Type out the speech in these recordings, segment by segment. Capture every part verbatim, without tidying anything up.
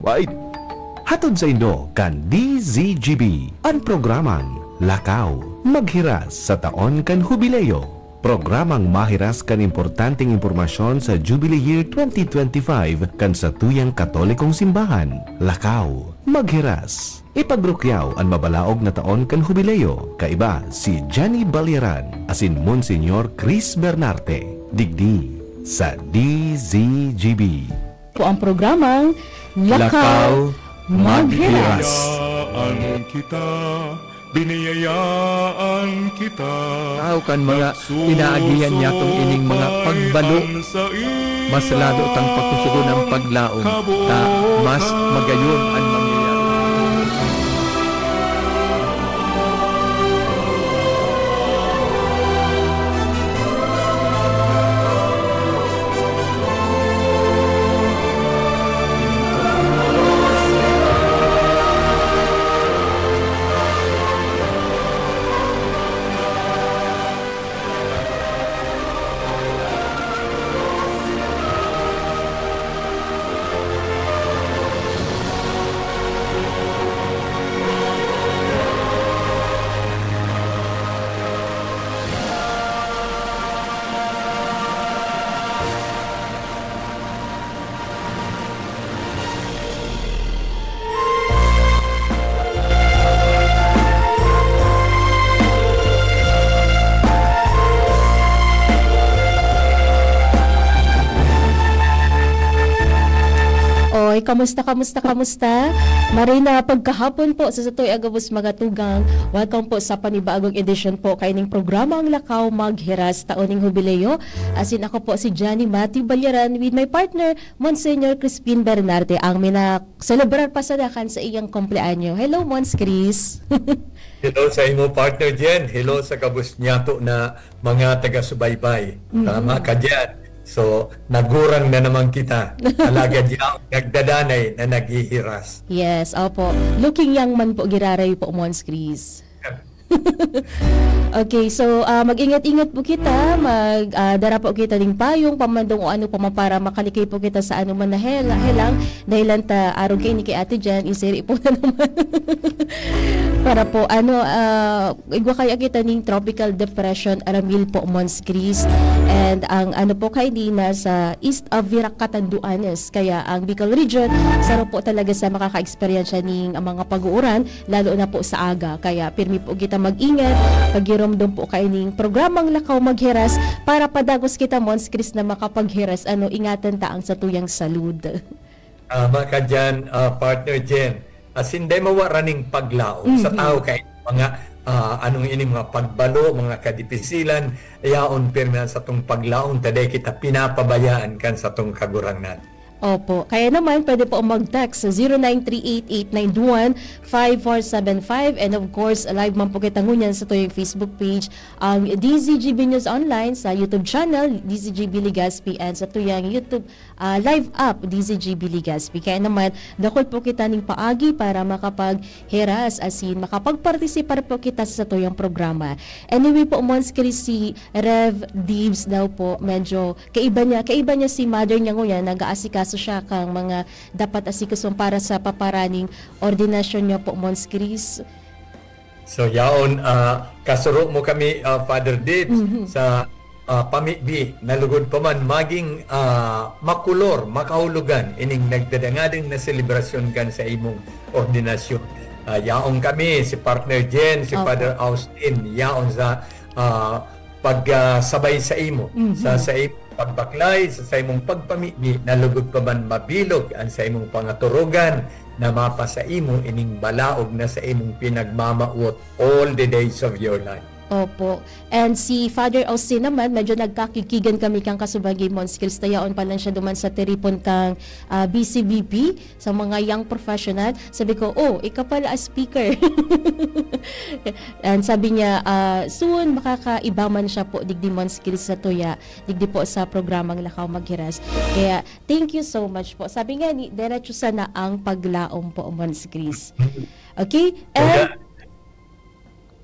Wide. Hatod saindo kan D Z G B an programang Lakaw Maghiras sa Taon kan Hubileo. Programang mahiras kan importanteng impormasyon sa Jubilee Year twenty twenty-five kan satuyang Katolikong Simbahan. Lakaw Maghiras. Ipagrukyaw an mabalaog na taon kan Hubileo, kaiba si Jenny Balyaran asin Monsignor Chris Bernarte, digdi sa D Z G B. Po ang programang Lakaw Lakaw Maghiras. Maghiras. Biniyayaan kita, biniyayaan kita. Tao kan mga pinaagihan niyatong ining mga pagbalo, mas lalo tang pakusugon ang paglaom, ta mas magayon an mangyayari. Oy, kamusta, kamusta, kamusta? Maray na pagkahapon po sa satoy a gabos mga tugang. Welcome po sa panibagong edisyon po kaining programang Lakaw Maghiras, Taon ning Hubileo. Asin ako po si Johnny Matthew Balyaran with my partner, Monsignor Crispin Bernarte, ang mina-, selebrar pa sana kan sa iyang kumpleanyo. Hello, Mons Chris. Hello sa imo, partner Jen. Hello sa gabos niyato na mga taga-subaybay. Mm. Tama ka diyan. So, nagurang na naman kita. Alagad yaon nagdadanay na naghihiras. Yes, opo. Looking young man po giraray po, Mons Chris. Okay, so, ah, mag-ingat-ingat po kita, mag, ah, dara po kita ning payong, pamandong o ano pa man para makalikay po kita sa ano man na hela-, helang, dahilan ta arog kaini kay Ate Jen, isiri po na naman. Para po, ano, ah, igwa kaya kita ning tropical depression, aramil po, Mons Chris. And ang ano po kaini nasa east of Virac, Catanduanes. Kaya ang Bicol Region, saro po talaga sa makaka-eksperyensya ning mga pag-uuran, lalo na po sa aga. Kaya pirmi po kita mag-ingat, pagiromdom po kaining programang Lakaw Maghiras para padagos kita, Mons Chris, na makapaghiras, ano, ingatan ta ang satuyang salud. Tama ka diyan, ah, partner Jen. Asin, dai mawara ning paglaom sa Mhm. tao kay mga, ah, anong ini, mga pagbalo, mga kadipisilan, yaon pirmi an satong paglaom, ta dai kita pinapabayaan kan satong Kagurangnan. Opo. Kaya naman, pwede po mag-text sa zero nine three eight eight nine one five four seven five. And of course, live man po kita ngunyan sa tuyang Facebook page, ang D Z G B News Online, sa YouTube channel, D Z G B Legazpi, and sa tuyang YouTube, ah, live app, D Z G B Legazpi. Kaya naman, dakul po kita ning paagi para makapaghiras, asin makapagpartisipar po kita sa tuyang programa. Anyway po, Mons Chris, si Rev Dibs daw po, medyo kaiba niya, kaiba niya si mother niya nguyan, nag-aasikaso siya kang mga dapat asikasuhan para sa paparaning ordinasyon niya po, Mons Chris. So, yaon, ah, kasuro mo kami, ah, Father Dibs, Mhm. sa, ah, pamibi, na lugod pa man maging, ah, makulor, makahulogan, ining nagdadangadang na selebrasyon kan sa imong ordinasyon. Ah, yaon kami, si Partner Jen, si Opo. Father Austin, yaon sa, ah, pag, ah, sabay sa imo, Mhm. sa, sa imong pagbaklay, sa, sa imong pagpamibi, na lugod pa man mabilog an sa imong pangaturogan, na mapa sa imo ining balaog na sa imong pinagmamawot all the days of your life. Opo. And si Father Austin naman, medyo nagkakikigan kami kang kasubagi Mons Chris, ta yaon pa lang siya duman sa tiripon kang, ah, B C B P. Sa mga young professional. Sabi ko, "Oh, ika pala ang speaker." And sabi niya, ah, soon, makakaiba man siya po, digdi Mons Chris sa tuya, digdi po sa programang Lakaw Maghiras. Kaya, thank you so much po. Sabi nga ni, diretso sana ang paglaom po, Mons Chris. Okay? And, Kaya,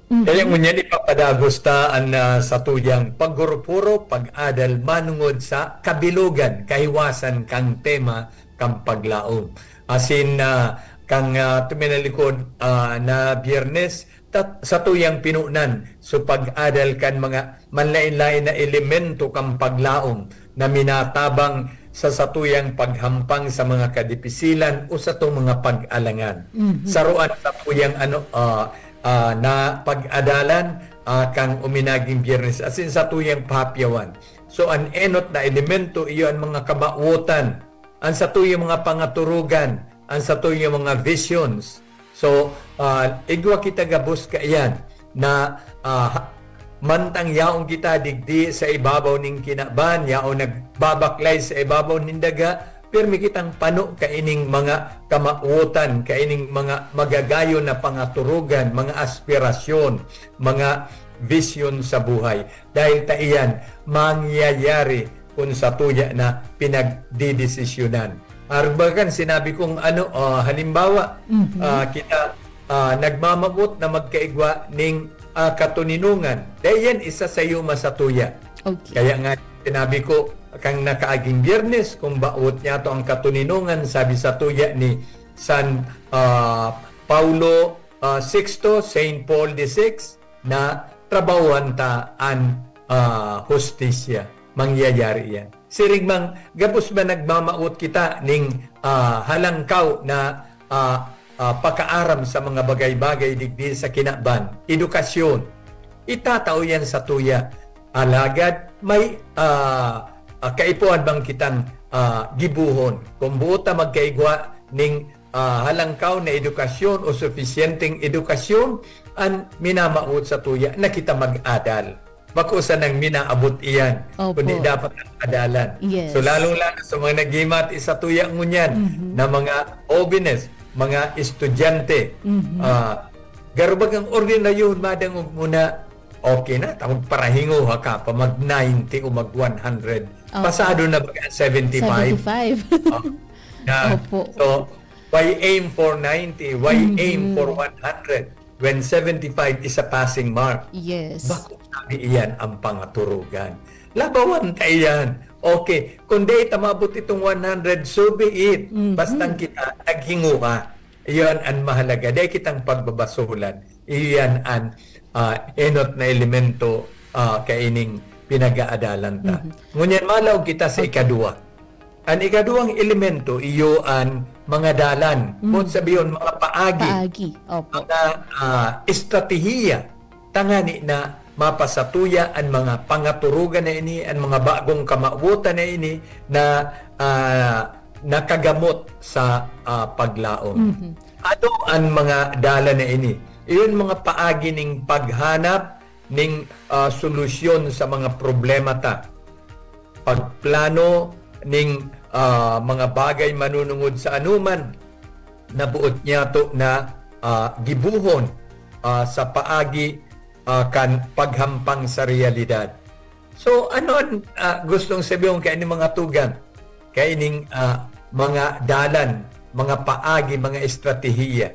Mhm. Kaya ngunyan ipapadagos ta an, ah, satuyang pagurupuro, pag-adal manongod sa kabilogan, kahiwasan kan tema kan paglaom. Asin, ah, kan, ah, tuminalikod, ah, na Biyernes, tat-, satuyang pinunan. So, pag-adal kan mga manlaen-laen na elemento kan paglaom na minatabang sa satuyang paghampang sa mga kadipisilan o satong mga pag-alangan. Mhm. Saro an satuyang ano, ah, ah, na pag-adalan, ah, kan uminaging Biyernes, asin satuyang pahapyawan. So, an enot na elemento, iyo an mga kamawotan, an satuyang mga pangaturugan, an satuyang mga visions. So, ah, igwa kita gabos kaiyan na, ah, ha-, mantang yaon kita digdi sa ibabaw nin kinaban, yaon nagbabaklay sa ibabaw nin daga, pirmi kitang pano kaining mga kamawotan, kaining mga magagayon na pangaturugan, mga aspirasyon, mga vision sa buhay. Dahil ta iyan mangyayari kun satuya na pinagdedesisyonan. Arog ba kan sinabi kong ano, ah, halimbawa, Mhm. ah, kita, ah, nagmamabot na magkaigwa ning, ah, katoninongan. Dahil yan isa sa yuma satuya. Okay. Kaya nga sinabi ko, kan nakaaging Biyernes, kung bawot niyato ang katoninongan, sabi satuya ni San, ah, Paulo, ah, Sixto, Saint Paul the Sixth, na trabahoan ta an, ah, hustisya. Mangyayari iyan. Siring man, gabos ba nagmamawot kita ning, ah, halangkaw na, ah, ah, pakaaram sa mga bagay-bagay digdi sa kinaban, edukasyon? Itatao yan satuya. Alagad may, ah, ah, kaipuhan bang kitang, ah, gibohon? Kung boot ta magkaigwa ning, ah, halangkaw na edukasyon o sufisyenteng edukasyon, an minamawot satuya na kita mag-adal. Bako sanang minaabot iyan, Opo. kundi dapat ang adalan. Yes. So, lalong-lalo sa mga naghimati satuya ngunyan Mhm. na mga hobenes, mga estudyante, Mhm. ah, garo bagang ordinaryo, madangog mo na, okay na, ta magparahingoha ka pa, mag ninety o mag one hundred. Opo. Pasado na ba ang seventy-five? Seventy-five. Oh, na, Opo. so, why aim for ninety? Why Mhm. aim for one hundred? When seventy-five is a passing mark. Yes. Bako sabi iyan ang pangaturugan. Labawan ta iyan. Okay, kung di ta maabot itong one hundred, so be it. Mhm. Bastang kita, naghingoha. Iyan an mahalaga. Dai kitang pagbabasolan. Iyan an, ah, enot na elemento, ah, kaining pinag-aadalan ta. Mhm. Ngunyan, malaog kita sa Okay. ikaduwa. An ikaduwang elemento, iyo an mga dalan. Mm. Boot sabihon, mga paagi. Paagi, opo. Mga, ah, estratehiya. Tangani na mapasatuya an mga pangaturugan na ini, an mga bagong kamawotan na ini na, ah, nakagamot sa, ah, paglaom. Mhm. Ano an mga dalan na ini? Iyon mga paagi ning paghanap ning, ah, solusyon sa mga problema ta. Pagplano ning, ah, mga bagay manunungod sa anoman na boot niyato na, ah, gibohon, ah, sa paagi, ah, kan paghampang sa realidad. So, ano an, ah, gustong sabihon kaining mga tugang? Kaining, ah, mga dalan, mga paagi, mga estratehiya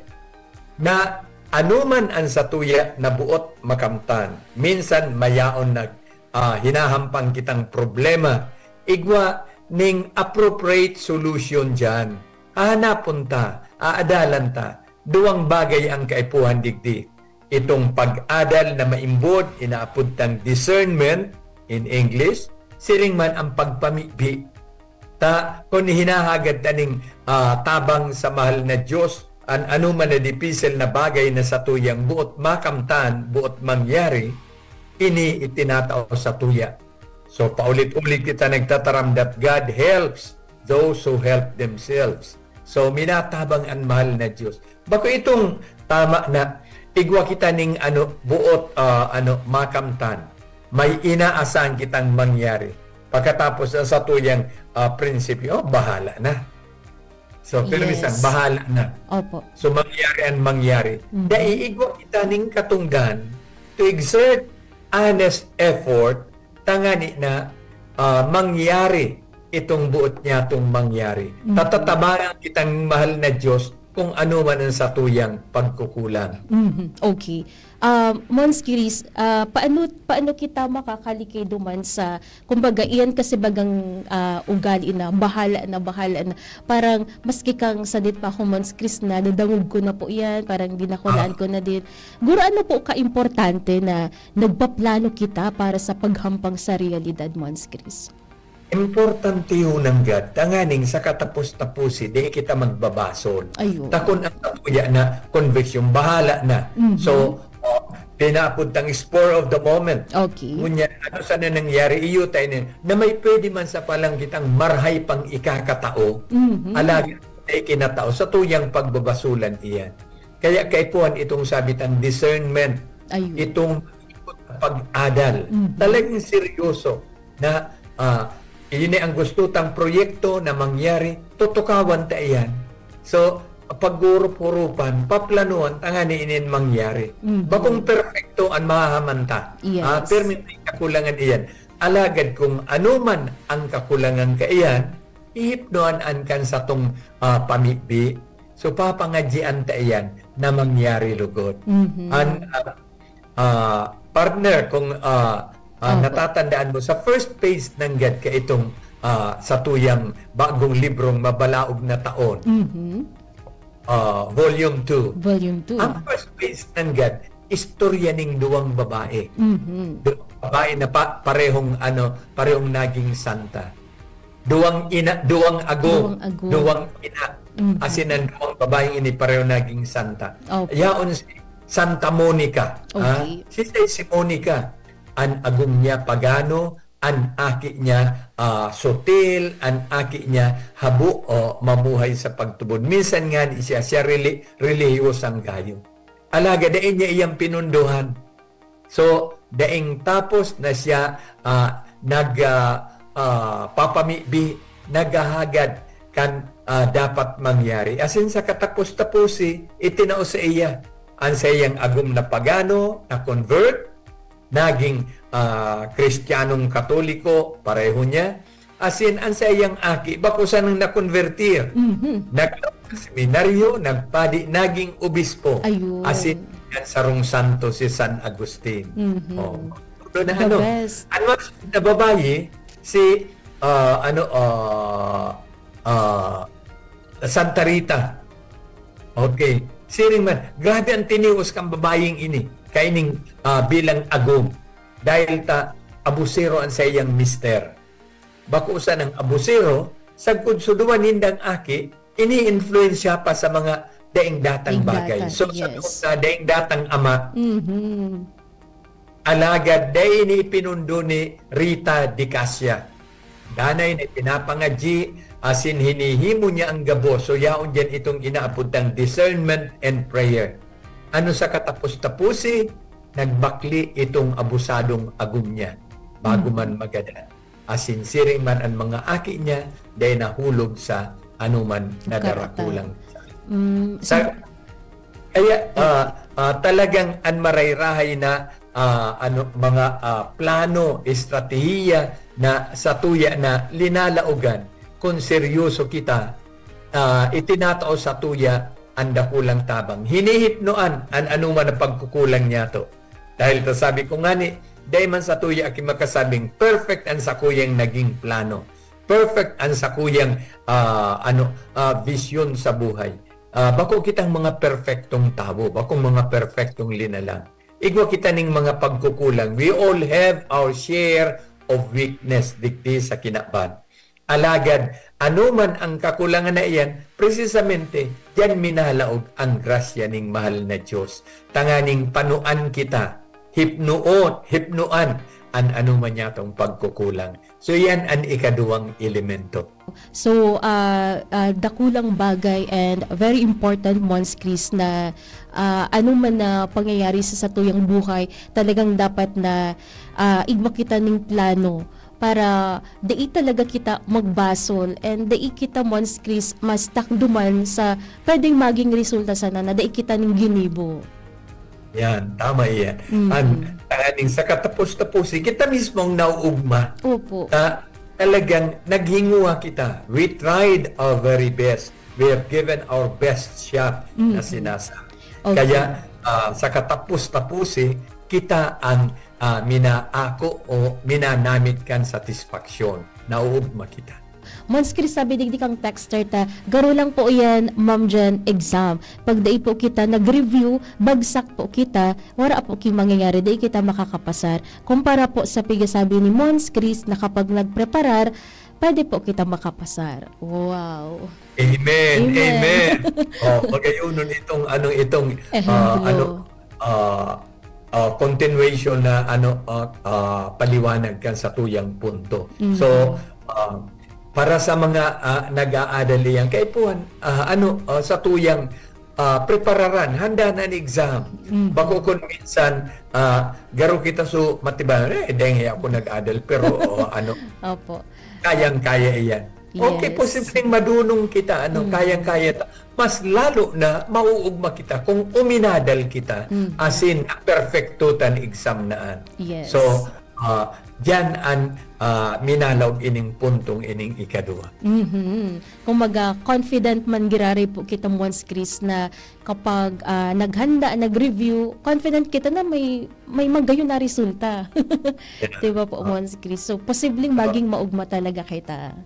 na anoman an satuya na boot makamtan. Minsan, mayaon nag-, ah, hinahampang kitang problema, igwa ning appropriate solution diyan. Hahanapon ta, aadalan ta. Duwang bagay ang kaipuhan digdi. Itong pag-adal na maimbod, inaapod tang discernment in English, siring man ang pagpamibi. Ta, kun hinahagad ta ning, ah, tabang sa mahal na Diyos, an anoman na dipisil na bagay na satuyang boot makamtan, boot mangyari, ini itinatao satuya. So, paulit-ulit kita nagtataram that God helps those who help themselves. So, minatabang an mahal na Diyos. Bako itong tama na igwa kita ning ano, boot, ah, ano, makamtan. May inaasahan kitang mangyari. Pagkatapos, ang satuyang, ah, prinsipyo, "Oh, bahala na." So, pero minsan, Yes. bahala na. Opo. So, mangyari ang mangyari. Mhm. Dai igwa kita ning katungdan to exert honest effort tangani na, ah, mangyari itong boot niyatong mangyari. Mhm. Tatatabangan kitang mahal na Diyos kung ano man ang satuyang pagkukulang. Mhm. Okay. Ah, Mons Chris, ah, paano, paano kita makakalikay duman sa, kumbaga, iyan kasi bagang ah, ugali na, bahala na, bahala na. Parang, maski kang sadit pa ako, Mons Chris, na nadangog ko na po iyan, parang dinakulaan ko na din. Guro, ano po kaimportante na nagpaplano kita para sa paghampang sa realidad, Mons Chris? Importante yun, nanggad. Tanganing sa katapos-tapusi, di kita magbabasol. Ayun. Takon ang satuya na conviction, bahala na. Mhm. So, oh, pinapunta ang spur of the moment. Okay. Ngunyan, ano sana nangyari? Iyo tayo na, na may pwede man sa palang kitang marhay pang ikakatao, Mhm. alagad ay kinatao sa tuyang pagbabasulan iyan. Kaya kaipuhan itong sabit ang discernment, Ayun. itong pag-adal. Mhm. Talagang seryoso na ah, yun ang gusto tang proyekto na mangyari, tutukawan ta iyan. So, paggurup-gurupan, paplanuhan, tangani inin mangyari. Mhm. Bakong perpekto an mahahaman ta. Yes. Ah, permi may kakulangan iyan. Alagad kung ano man ang kakulangan kaiyan, ihipnoan an kan satong ah, pamibi. So, papangadyian ta iyan na mangyari lugod. Mhm. An ah, ah, partner, kung ah, ah, Opo. natatandaan mo, sa first page nanggad ka itong ah, sa tuyang bagong librong Mabalaog na Taon, Mhm. ah, Volume two. Volume two. Ang first page nanggad, istorya ning duwang babae. Mhm. Duwang babae na pa, parehong, ano, parehong naging santa. Duwang ina, duwang agom, Duwang agom. Duwang ina. Mhm. Asin ang duwang babaeng ini pareho naging santa. Okay. Yaon si Santa Monica. Ha? Okay. Si, si Monica, an agom niya pagano, an aki niya ah, sutil, an aki niya habo o mamuhay sa pagtubod. Minsan nga siya, siya reli-, relihiyosang gayo. Alagad dai niya iyang pinundohan. So, daing tapos na siya ah, nag ah, ah, papamibi, naghahagad kan ah, dapat mangyari. Asin sa katapos-taposi, itinao sa iya an saiyang agom na pagano, na convert, naging ah, Kristiyanong Katoliko, pareho niya. Asin an saiyang aki, bako sanang nakonbertir. Mhm. Naglaog sa seminaryo, nagpadi, naging obispo. Ayun. Asin an sarong santo si San Agustin. Mhm. Oh. Ano na The ano? best. Ang mga na babayi, si ah, ano ah, ah, Santa Rita. Okay. Siring man, grabe ang tinios kang babaying ini. Kaining ah, bilang agom. Dahil ta abusero ang saiyang mister. Bako sanang abusero, sagkod suduman nindang aki, ini-influensya pa sa mga daing datang Daing bagay. datang, So, sa yes. duta, daing datang ama, Mhm. alagad dai ini ipinundo ni Rita de Casia. Danay na pinapangadyi, asin hinihimo niya ang gabos. So, yaon diyan itong inaapod tang discernment and prayer. Ano sa katapos-taposi, nagbakli itong abusadong agom niya bago Mhm. man magadan. Asin siring man an mga aki niya, dai nahulog sa anuman na Karatan. darakulang. Mm, Sa, kaya ah, ah, talagang an marayrahay na ah, ano, mga ah, plano, estratehiya na satuya na linalaogan kung seryoso kita, ah, itinatao satuya an dakulang tabang. Hinihipnoan an anuman na pagkukulang niyato. Dahil ta sabi ko ngani, dai man satuya aki makasabing perfect an sakuyang naging plano. Perfect an sakuyang ah, ano, ah, bisyon sa buhay. Ah, bako kitang mga perpektong tawo, bakong mga perpektong linalang. Igwa kita ning mga pagkukulang. We all have our share of weakness digdi sa kinaban. Alagad, ano man ang kakulangan na iyan, presisamente, diyan minalaog ang grasya ning mahal na Diyos. Tanganing panuan kita, hipnoon, hipnoan an ano man yatong pagkukulang. So, yan an ikaduwang elemento. So, ah, ah, dakulang bagay and very important, Mons Chris, na ah, ano man na pangyayari sa satuyang buhay, talagang dapat na ah, igwa kita ning plano para dai talaga kita magbasol and dai kita, Mons Chris, ma-stuck duman sa pwedeng maging resulta sana na dai kita ning ginibo. Yan, tama iyan. Mhm. An, tanganing sa katapos-taposi, kita mismo ang nauugma. Opo. Ta, talagang naghinguha kita. We tried our very best. we have given our best shot na Mhm. sinasabi. Okay. Kaya, ah, sa katapos-tapusi, kita ang, ah, minaako o minanamit kan satisfaksyon. Nauugma kita. Mons Chris, sabi digdi kang texter ta, "Garo lang po yan, Ma'am Jen, exam. Pag dai po kita nag-review, bagsak po kita, wara po ki mangyayari, dai kita makakapasar." Kumpara po sa pigasabi ni Mons Chris na kapag nagpreparar, pwede po kita makapasar. Wow. Amen, Amen. amen. Oh, magayonon itong, ano, itong, ah, Ehemplo. ano, ah, ah, continuation na, ano, ah, ah, paliwanag kan satuyang punto. Mhm. So, ah, para sa mga, ah, nag-aadal iyan, kaipuhan, ah, ano, ah, satuyang, ah, prepararan, handa na an exam. Mhm. Bako kun minsan, ah, garo kita so matibay, "Eh, dai ako nag-adal," pero, oh, ano, Opo. kayang-kaya iyan. Okay, Yes. posibleng madunong kita, ano, Mm. kayang-kaya ta. Mas lalo na mauugma kita kung uminadal kita, Mm. as in, perpekto tan exam na an. Yes. So, ah, diyan an, ah, minalaog ining puntong ining ikaduwa. Mhm. Kumbaga, confident man giraray po kita, Mons Chris, na kapag, ah, naghanda, nag-review, confident kita na may, may magayon na resulta. Yeah. Di ba po, Ah. Mons Chris? So, posibleng Ah. maging maugma talaga kita.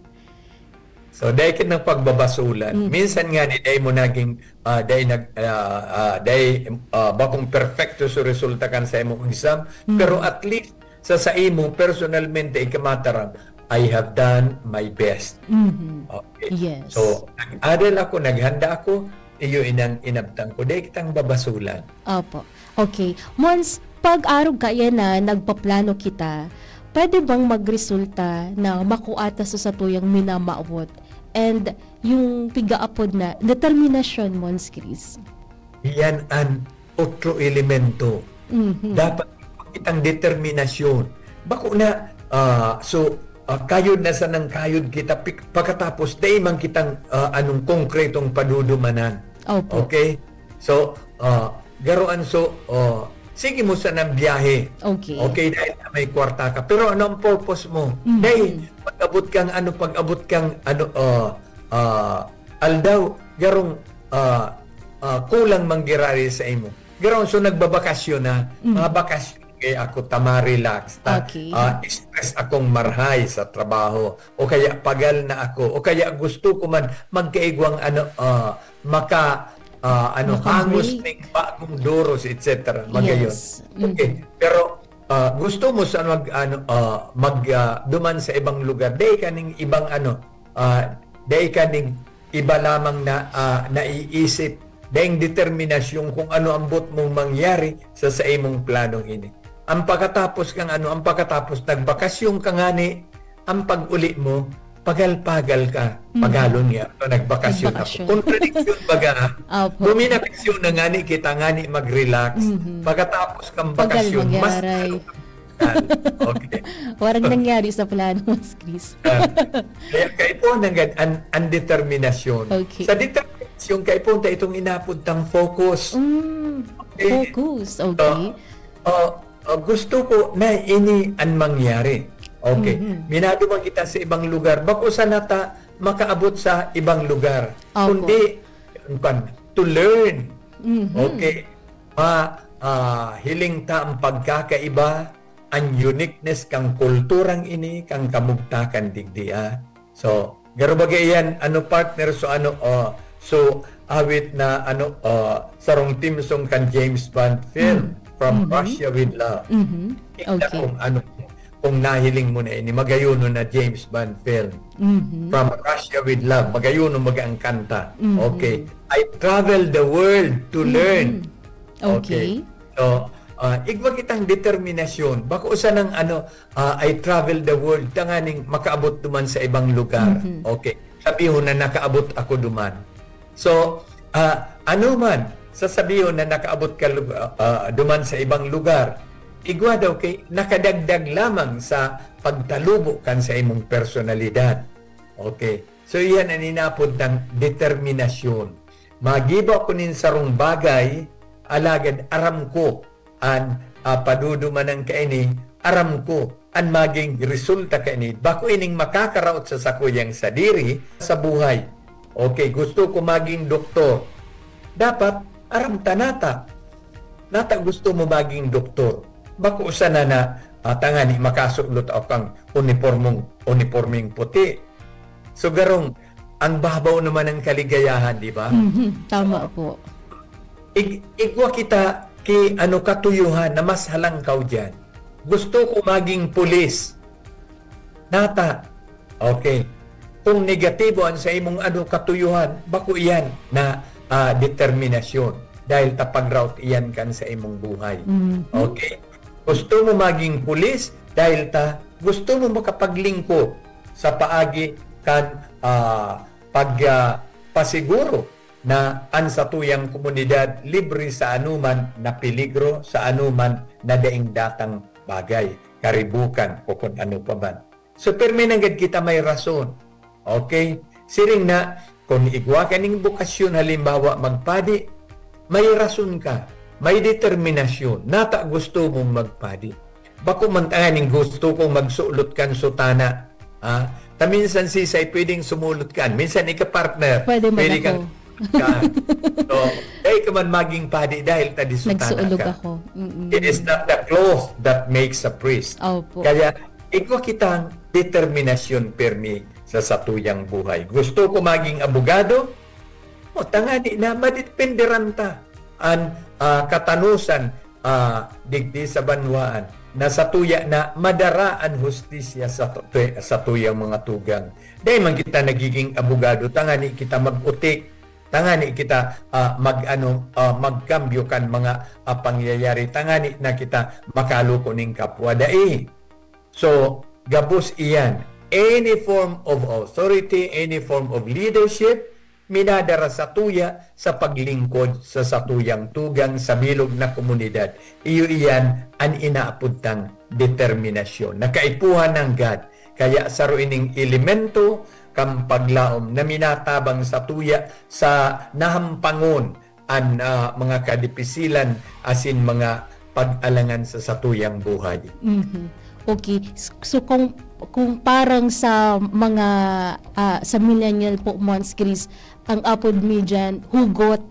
So, dai kitang pagbabasulan. Mm. Minsan nga ni dai mo naging, ah, dai nag-, ah, ah, dai, ah, bakong perpekto so resulta kan sa imong exam, Mm. pero at least sa, sa imo, personalmente, ikamataram, "I have done my best." Mhm. Okay. Yes. So, nag-adal ako, naghanda ako, iyo inang inabtan ko. Dai kitang babasulan. Opo. Okay. Mons, pag arog kaya na nagpaplano kita, pwede bang magresulta na makua ta sa satuyang minamawot? And yung pigaapod na determinasyon, Mons Chris? Iyan an otro elemento. Mhm. Dapat kitang determinasyon. Bako na, ah, so, ah, kayod na sanang kayod kita, pik-, pagkatapos, dai man kitang, ah, anong konkretong padudumanan. Opo. Okay? So, ah, garoan so, oh, sige mo sanang biyahe. Okay. Okay, dahil na may kwarta ka. Pero ano ang purpose mo? Mhm. Dai, pag-abot kang, ano, pag-abot kang, ano, ah, ah, aldaw, garong, ah, ah, kulang man giraray sa imo. Garong so nagbabakasyon na, Mm. mga bakasyon kay ako ta ma-relax, ta, Okay. ah, stress akong marhay sa trabaho, o kaya pagal na ako, o kaya gusto ko man magkaigwang ano, ah, maka, ah, ano, Maka-break. hangos ning bagong doros, et cetera. Magayon. Yes. Okay, Mm. pero, ah, gusto mo sa mag, ano, ah, mag, ah, duman sa ibang lugar, dai ka ning ibang ano, ah, dai ka ning iba lamang na, ah, naiisip, daing determinasyon kung ano ang boot mong mangyari sa, sa imong planong ini. Ang pagkatapos kang ano, ang pagkatapos nagbakasyon ka ngani, ang pag-uli mo, pagal-pagal ka. Mhm. Pagalon niya, "Ano, nagbakasyon ako." Nagbakasyon. Kontradiksyon baga, ha? Opo. Buminakasyon na ngani kita, ngani mag-relax. Mhm. Pagkatapos kang Pagal bakasyon, mas mangyari. lalo kang Ah, okay. Warang nangyari sa plano, Mas Chris. Ah, kaya kaipuhan nanggad an, an determinasyon. Okay. Sa determinasyon, kaipuhan ta itong inapod tang focus. Mm, Okay. focus, So, okay. oh, oh, gusto ko na ini an mangyari. Okay. Mhm. Minaduman kita sa ibang lugar. Bako sana ta makaabot sa ibang lugar. Opo. Kundi, kan, to learn. Mhm. Okay. Ma, ah, hiling ta ang pagkakaiba, an uniqueness kan kulturang ini, kan kamugtakan digdi, ah. So, garo baga iyan, ano, partner, so, ano, oh, so, awit na, ano, oh, sarong theme song kan James Bond film, Mm. From Mhm. Russia with Love. Mhm. Tingnan Okay. kung ano, kung nahiling mo na ini, magayonon na James Bond film. Mhm. From Russia with Love, magayonon baga ang kanta. Mhm. Okay. I travel the world to Mhm. learn. Okay. Okay. So, ah, igwa kitang determinasyon. Bako sanang ano, ah, I travel the world, tanganing makaabot duman sa ibang lugar. Mhm. Okay. Sabihon na nakaabot ako duman. So, ah, ano man, sasabihon na nakaabot ka lug-, ah, ah, duman sa ibang lugar, igwa daw kay nakadagdag lamang sa pagtalubo kan sa imong personalidad. Okay. So, iyan an inapod tang determinasyon. Magibo ako nin sarong bagay, alagad aram ko an, ah, padudumanan kaini, aram ko an maging resulta kaini. Bako ining makakaraot sa sakuyang sadiri sa buhay. Okay, gusto ko maging doktor. Dapat aram ta nata. Nata gusto mo maging doktor. Bako sana na, ah, tangani makasulot ako kang unipormong, unipormeng puti. So, garong, ang babaw naman ng kaligayahan, di ba? Mhm, tama po. Ig-, igwa kita ki ano katuyuhan na mas halangkaw diyan. Gusto ko maging pulis. Nata. Okay. Kung negatibo ang sa imong ano katuyuhan, bako iyan na, ah, determinasyon. Dahil ta pag-route iyan kan sa imong buhay. Mhm. Okay. Gusto mo maging pulis dahil ta gusto mo makapaglingkod sa paagi kan, ah, pag, ah, pasiguro na an satuyang komunidad libre sa anuman na peligro, sa anuman na daing datang bagay, karibukan o kun ano pa man. So, pirmi nanggad kita may rason. Okay? Siring na, kun igwa ka ning bokasyon, halimbawa, magpadi, may rason ka, may determinasyon, nata gusto mong magpadi. Bako man tanganing gusto kong magsulot kan sutana. Ha? Ta minsan sisay pwedeng sumulot kan, minsan ika-partner, Pwede man pwede ako. kang kan. So, dai ka man maging padi dahil ta di sutana Nagsuulog ka. Ako. Mm-mm. It is not the cloth that makes a priest. Opo. Kaya, igwa kitang determinasyon pirmi sa satuyang buhay. Gusto ko maging abogado, o tangani na madepende ranta an, ah, katanosan, ah, digdi sa banwaan na satuya na madara an hustisya sa tu-, satuyang mga tugang. Dai man kita nagiging abogado tangani kita mag-utik, tangani kita, ah, mag-ano, ah, magkambyo kan mga, ah, pangyayari, tangani na kita makaloko ning kapwa. Dai. So, gabos iyan. Any form of authority, any form of leadership, minadara satuya sa paglingkod sa satuyang tugang sa bilog na komunidad. Iyo iyan an inaapod tang determinasyon. Nakaipuhan nanggad. Kaya saro ining elemento kan paglaom na minatabang satuya sa nahampangon an, ah, mga kadipisilan asin mga pag-alangan sa satuyang buhay. Mhm. Okay. S-, so kung kung parang sa mga, ah, sa millennial po, Mons Chris, ang apod mi diyan, hugot.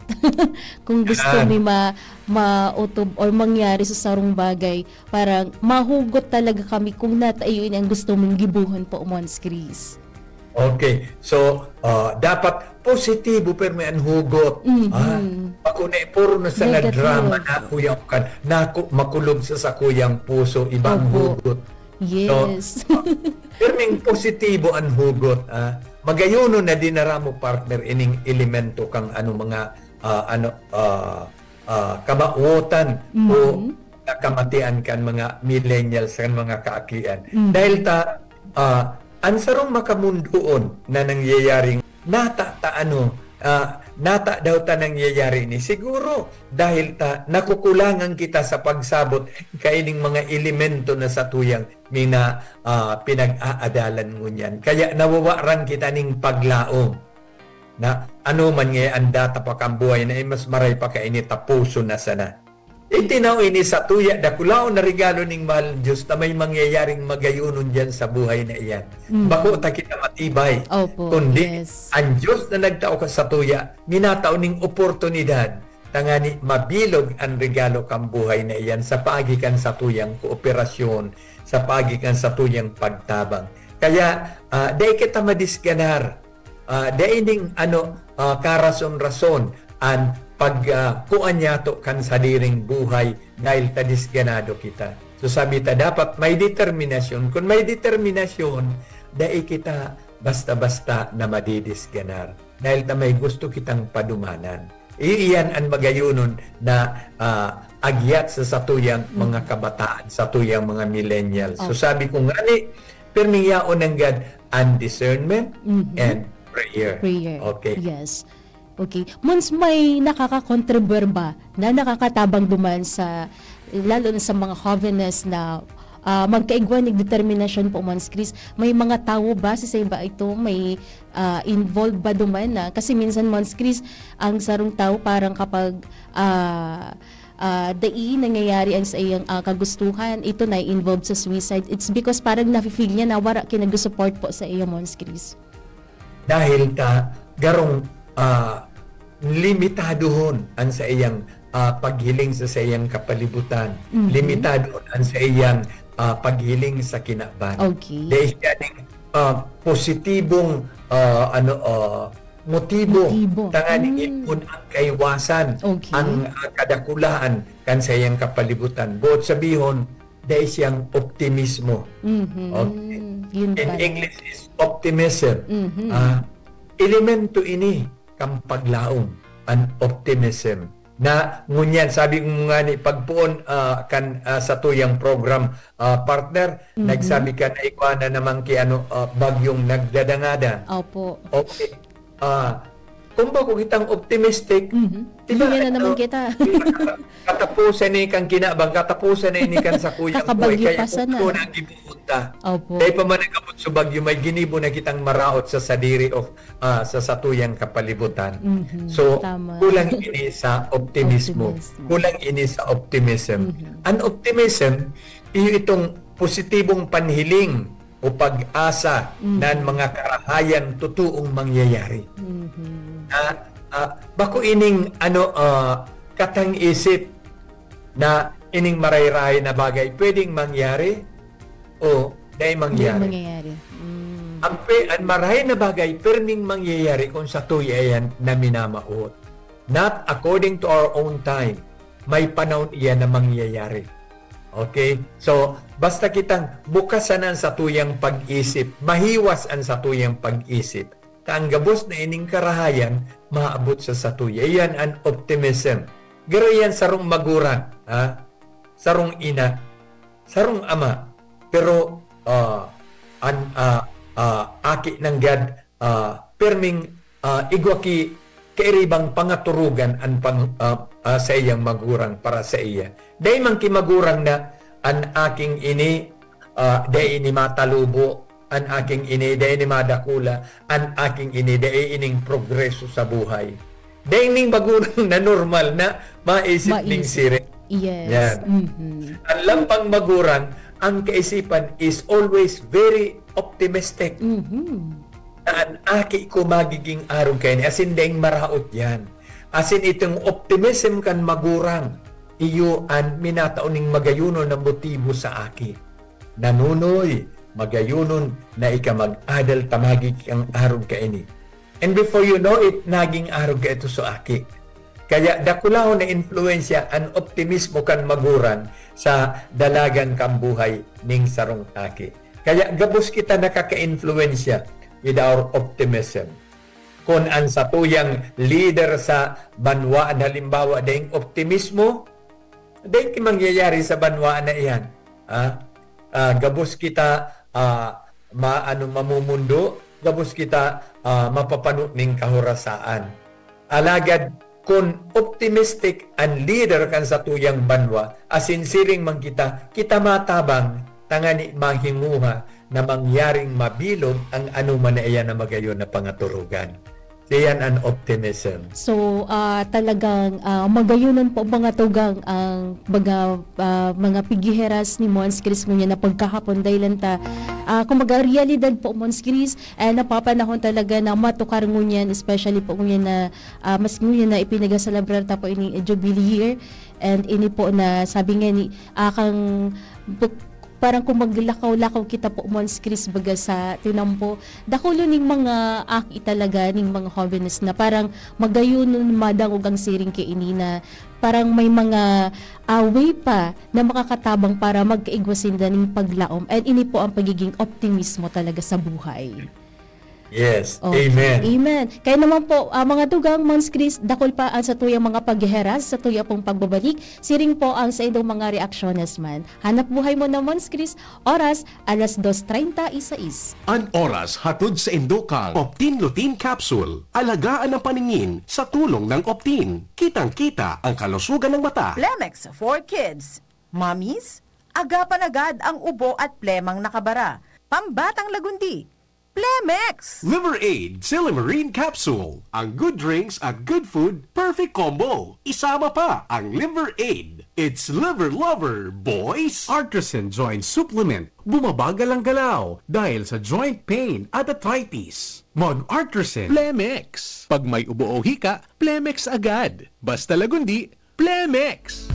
Kung gusto Yan. Mi ma-, maotob or mangyari sa sarong bagay, parang mahugot talaga kami kung nata iyo ini ang gusto mong gibohon po, Mons Chris. Okay. So, ah, dapat positibo pirmi an hugot. Mhm. Ah, bako na puro na sana Negative. Drama na kuya kan. Naku, makulog sa sakuyang puso, ibang Opo. Hugot. Yes. Pirming positibo an hugot, ah. Magayonon na dinara mo, partner, ining elemento kang ano, mga, ah, ano, ah, ah, kamawotan o Mhm. nakamatian kan mga millennials, kan mga kaakian. Mhm. Dahil ta, ah, an sarong makamundoon na nangyayaring nata ta ano, ah, nata daw ta nangyayari ni siguro dahil ta nakukulangan kita sa pagsabot kaining mga elemento na satuyang mina, ah, pinag-aadalan ngunyan. Kaya nawawaran kita ning paglaom na ano man nga an data pa kan buhay na, eh, mas maray pa kaini tapuson na sana. Itinaw ini satuya, dakulaon na regalo ning mahal Diyos na may mangyayaring magayonon diyan sa buhay na iyan. Mm. Bako ta kita matibay, Opo, kundi yes. Ang Diyos na nagtao ka satuya, minatao ning oportunidad tangani mabilog an regalo kan buhay na iyan sa paagi kan satuyang kooperasyon, sa paagi kan satuyang pagtabang. Kaya, ah, dai kita madisganar. Ah, dai ning ano, ah, karason-rason an pag, ah, kuan niyato kan sadiring buhay dahil ta disganado kita. So sabi ta, dapat may determinasyon. Kun may determinasyon, dai kita basta-basta na madidisganar. Dahil ta may gusto kitang padumanan. Iyan an magayonon na, ah, agyat sa satuyang Mm. mga kabataan, satuyang mga millennials. So Okay. Sabi ko ngani, pirming yaon nanggad an discernment Mhm. and prayer. Prayer. Okay. Yes. Okay. Mons, may nakakakontribuir ba na nakakatabang duman sa, lalo na sa mga jóvenes na, ah, magkaigwa ning determinasyon po, Mons Chris? May mga tawo ba sa iba ito? May, ah, involved ba duman na? Kasi minsan, Mons Chris, ang sarong tawo parang kapag, ah, ah, dai nangyayari ang sa iyang, ah, kagustuhan, ito na involved sa suicide. It's because parang nafe-feel niya na wara kinag-support po sa iya, Mons Chris. Dahil ta, garong, ah, limitadohon an saiyang, ah, paghiling sa saiyang kapalibutan. Mhm. Limitadohon an saiyang, ah, paghiling sa kinaban. Okay. Dai siya ning, ah, positibong, ah, ano, ah, motibo. Motibo. Tanganing Mm. ipon ang kaiwasan, Okay. ang, ah, kadakulaan kan saiyang kapalibutan. Boot sabihon, dai siyang optimismo. Mhm. Okay. Yun In pala. English is optimism. Mhm. Ah, elemento ini kan paglaom, an optimism. Na ngunyan, sabi ko nga ni pagpoon, ah, kan, ah, satuyang program, ah, partner, Mhm. nagsabi ka na igwa na naman ki ano, ah, bagyong nagdadangadan. Opo. Okay. Ah, kung bako kitang optimistic, Mhm. di ba, Hinga na naman ano, kita. katapusan na kan kinabang, katapusan na ini kan sakuyang buhay, Kakabagyo kaya pa sana. Kung na ang gibubuta. Opo. Dahil pa man nagabot sa bagyo, may ginibo na kitang maraot sa sadiri o, ah, sa satuyang kapalibutan. Mhm. So, Tama. kulang ini sa optimismo. Optimismo. Kulang ini sa optimism. Mhm. An optimism, iyo itong positibong panhiling o pag-asa Mhm. na an mga karahayan totoong mangyayari. Mhm. Na, ah, bako ining, ano, ah, katang isip na ining marahay-rahay na bagay pwedeng mangyari o dai Hindi mangyari. mangyayari. Mm. Ang pe-, ang marahay na bagay, perming mangyayari kung satuya iyan na minamawot. Not according to our own time. May panahon iyan na mangyayari. Okay? So, basta kitang bukas sana an satuyang pag-isip, mahiwas an satuyang pag-isip, ta ang gabos na ining karahayan maabot sa satuya. Iyan an optimism. Garo iyan sarong magurang, ha? Sarong ina, sarong ama. Pero, ah, an, ah, ah, aki nanggad, ah, perming, ah, igwa ki kairibang pangaturugan an pang-, ah, ah, saiyang magurang para saiya. Dai man ki magurang na an aking ini, ah, dai ini matalubo, an aking ini dai ini madakula, an aking ini dai ining progreso sa buhay. Dai ning magurang na normal na maisip ning Maisip. siring. Yes. Yan. Mhm. An lampang magurang, ang kaisipan is always very optimistic. Mhm. Na an aki ko magiging arog kaini, asin daing maraot yan. Asin itong optimism kan magurang, iyo an minatao ning magayonon na motibo sa aki. Nanunoy, magayonon na ika mag-adal ta magiging arog kaini. And before you know it, naging arog ka ito sa aki. Kaya dakulahon na impluwensya an optimismo kan magurang sa dalagan kan buhay ning sarong aki. Kaya gabos kita nakaka-impluwensya with our optimism. Kun an satuyang lider sa banwaan, halimbawa, daing optimismo, daing ki mangyayari sa banwaan na iyan. Ha? Ah, gabos kita, ah, ma-, ano, mamumundo, gabos kita, ah, mapapano ning kahorasaan. Alagad kun optimistic an lider kan satuyang banwa, asin siring man kita, kita matabang tangani mahinguha na mangyaring mabilog ang anoman na iyan na magayon na pangaturugan. Iyan an optimism. So, ah, talagang, ah, magayonon po mga tugang ang mga, ah, mga pighihiras ni Mons Chris ngunyan na pagkahapon dahil lang ta, ah, kumbaga, realidad po, Mons Chris, eh, napapanahon talaga na matukar ngunyan, especially po ngunyan na, ah, mas ngunyan na ipinagselebrata po ini Jubilee Year. And ini po na sabi nga ni, ah, kang buk-, parang kung maglakaw-lakaw kita po, Mons Chris, baga sa tinampo, dakulo ning mga aki talaga, ning mga hobenes na parang magayonon madangog ang siring kaini na parang may mga, ah, way pa na makakatabang para magkaigwa sinda ning paglaom. And ini po ang pagiging optimismo talaga sa buhay. Yes. Okay. Amen. Amen. Kaya naman po, ah, mga tugang, Mons Chris, dakul pa ang satuyang mga paghihiras, satuya pong pagbabalik. Siring po ang saindong mga reaksyones man. Hanap buhay mo na, Mons Chris. Oras, alas dos treinta y seis. An oras hatod saindo kan Optin Lutein Capsule. Alagaan ang paningin sa tulong ng Optin. Kitang-kita ang kalusugan ng mata. Plemex for Kids. Mommies, agapan agad ang ubo at plemang nakabara. Pambatang lagundi. Plemex! Liver Aid, Silymarin Capsule. Ang good drinks at good food, perfect combo. Isama pa ang Liver Aid. It's Liver Lover, boys! Artisan Joint Supplement. Bumabagal ang galaw dahil sa joint pain at arthritis. Mag-Artisan. Plemex. Pag may ubo o hika, Plemex agad. Basta Lagundi, Plemex!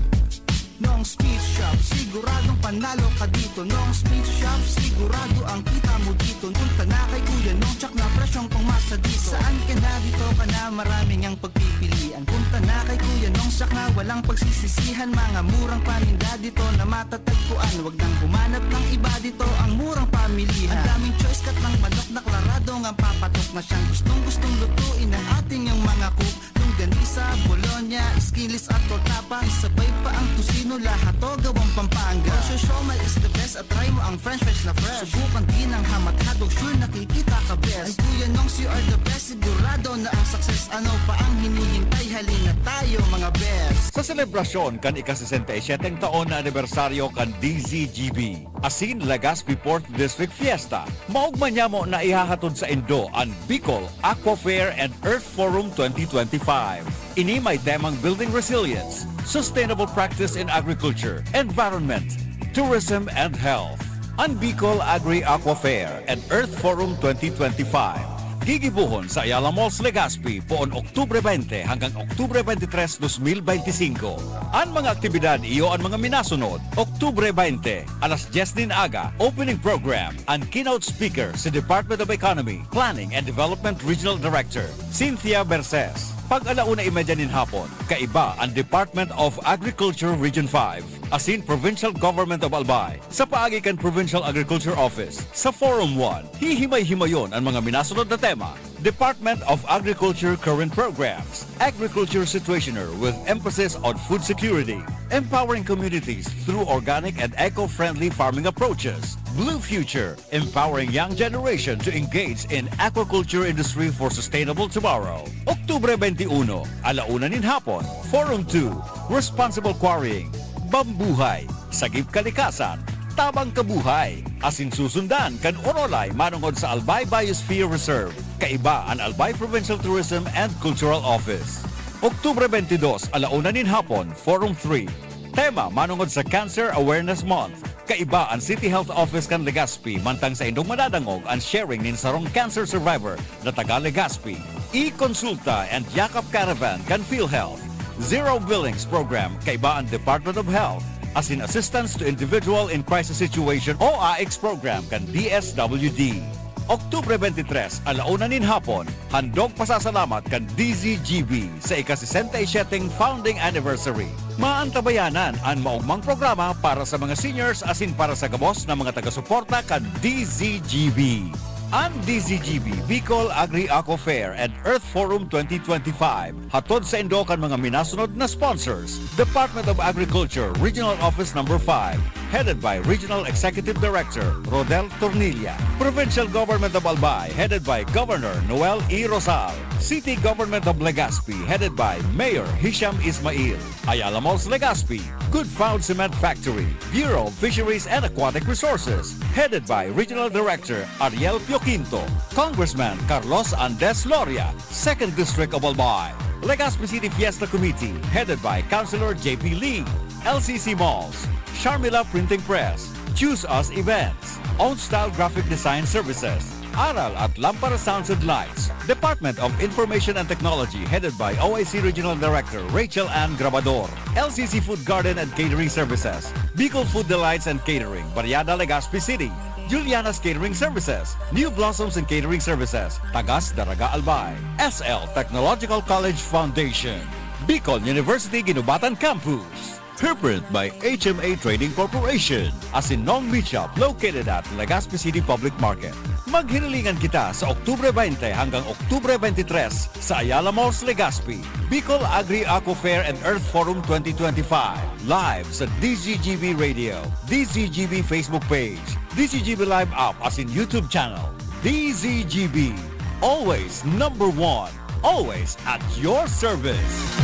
Nong Speed Shop, siguradong panalo ka dito. Nong Speed Shop, sigurado ang kita mo dito. Punta na kay Kuya Nong, tsak na presyong pangmasadito. Saan ka na, dito ka na, maraming ang pagpipilian. Punta na kay Kuya Nong, tsak na walang pagsisisihan. Mga murang paninda dito na matatagpuan. Wag nang humanap ng iba, dito ang murang pamilihan. Ang daming choice, cut ng manok na klaradong ang papatok na siyang gustong-gustong lutuin ng ating yung mga cook. Longganisa, Bologna, skinless at torta pa. Isabay pa ang tocino, lahat to gawang Pampanga. Presyo siomai is the best at try mo ang French fries na fresh. Subukan din ang hamat hotdog, sure nakikita ka best. Ang Kuya Nongs, you are the best, sigurado na ang success. Ano pa ang hinihintay? Halina tayo, mga best. Sa selebrasyon kan ika-sesenta y siyete taon na anibersaryo kan D Z G B, asin Legazpi Fourth District Fiesta, maogma niamo na ihahatod saindo an Bicol Aqua Fair and Earth Forum twenty twenty-five. Ini may temang Building Resilience, Sustainable Practice in Agriculture, Environment, Tourism and Health. An Bicol Agri Aqua Fair and Earth Forum twenty twenty-five gigibohon sa Ayala Malls, Legazpi, poon Oktubre twenty hanggang Oktubre twenty-three, dos mil benti singko. An mga aktibidad iyo an mga minasunod: Oktubre twenty, alas dyes nin aga, opening program. An keynote speaker, si Department of Economy, Planning and Development Regional Director Cynthia Berces. Pag alauna y medya nin hapon, kaiba an Department of Agriculture Region five asin Provincial Government of Albay, sa paagi kan Provincial Agriculture Office, sa Forum one. Hihimay-himayon an mga minasunod na tema: Department of Agriculture current programs, agriculture situationer with emphasis on food security, empowering communities through organic and eco-friendly farming approaches, Blue Future, empowering young generation to engage in aquaculture industry for sustainable tomorrow. Oktubre twenty-one, alauna nin hapon, Forum two, Responsible Quarrying, Bambuhay, Sagip Kalikasan, Tabang Kabuhay, asin susundan kan Orolay manongod sa Albay Biosphere Reserve, kaiba an Albay Provincial Tourism and Cultural Office. Oktubre twenty-dos, alauna nin hapon, Forum three. Tema manongod sa Cancer Awareness Month. Kaiba an City Health Office kan Legazpi, mantang saindong madadangog an sharing nin sarong cancer survivor na taga Legazpi. E-Consulta and Yakap Caravan kan PhilHealth. Zero Billings Program, kaiba an Department of Health, asin Assistance to Individual in Crisis Situation o AICS Program kan D S W D. Oktubre twenty-three, alauna nin hapon, handog pasasalamat kan D Z G B sa ika-sesenta y siyete founding anniversary. Maantabayanan an maogmang programa para sa mga seniors asin para sa gabos na mga taga-suporta kan D Z G B. An D Z G B Bicol Agri Aqua Fair and Earth Forum twenty twenty-five hatod saindo kan mga minasunod na sponsors: Department of Agriculture, Regional Office Number five, headed by Regional Executive Director Rodel Tornilla. Provincial Government of Albay, headed by Governor Noel E. Rosal. City Government of Legazpi, headed by Mayor Hisham Ismail. Ayala Malls Legazpi, Good Found Cement Factory, Bureau of Fisheries and Aquatic Resources, headed by Regional Director Ariel Pioquinto. Congressman Carlos Andes Loria, Second District of Albay. Legazpi City Fiesta Committee, headed by Councilor J P Lee. L C C Malls, Sharmila Printing Press, Choose Us Events, Own Style Graphic Design Services, Aral at Lampara Sounds and Lights, Department of Information and Technology, headed by O I C Regional Director Rachel Ann Grabador, L C C Food Garden and Catering Services, Bicol Food Delights and Catering, Barriada, Legazpi City, Juliana's Catering Services, New Blossoms and Catering Services, Tagas, Daraga, Albay, S L Technological College Foundation, Bicol University Guinobatan Campus, Hairprint by H M A Trading Corporation, asin Nong Meat Shop located at Legazpi City Public Market. Maghirilingan kita sa Oktubre twenty hanggang Oktubre twenty-three sa Ayala Malls, Legazpi. Bicol Agri Aqua Fair and Earth Forum twenty twenty-five, live sa D Z G B Radio, D Z G B Facebook page, D Z G B Live app asin YouTube channel. D Z G B, always number one, always at your service.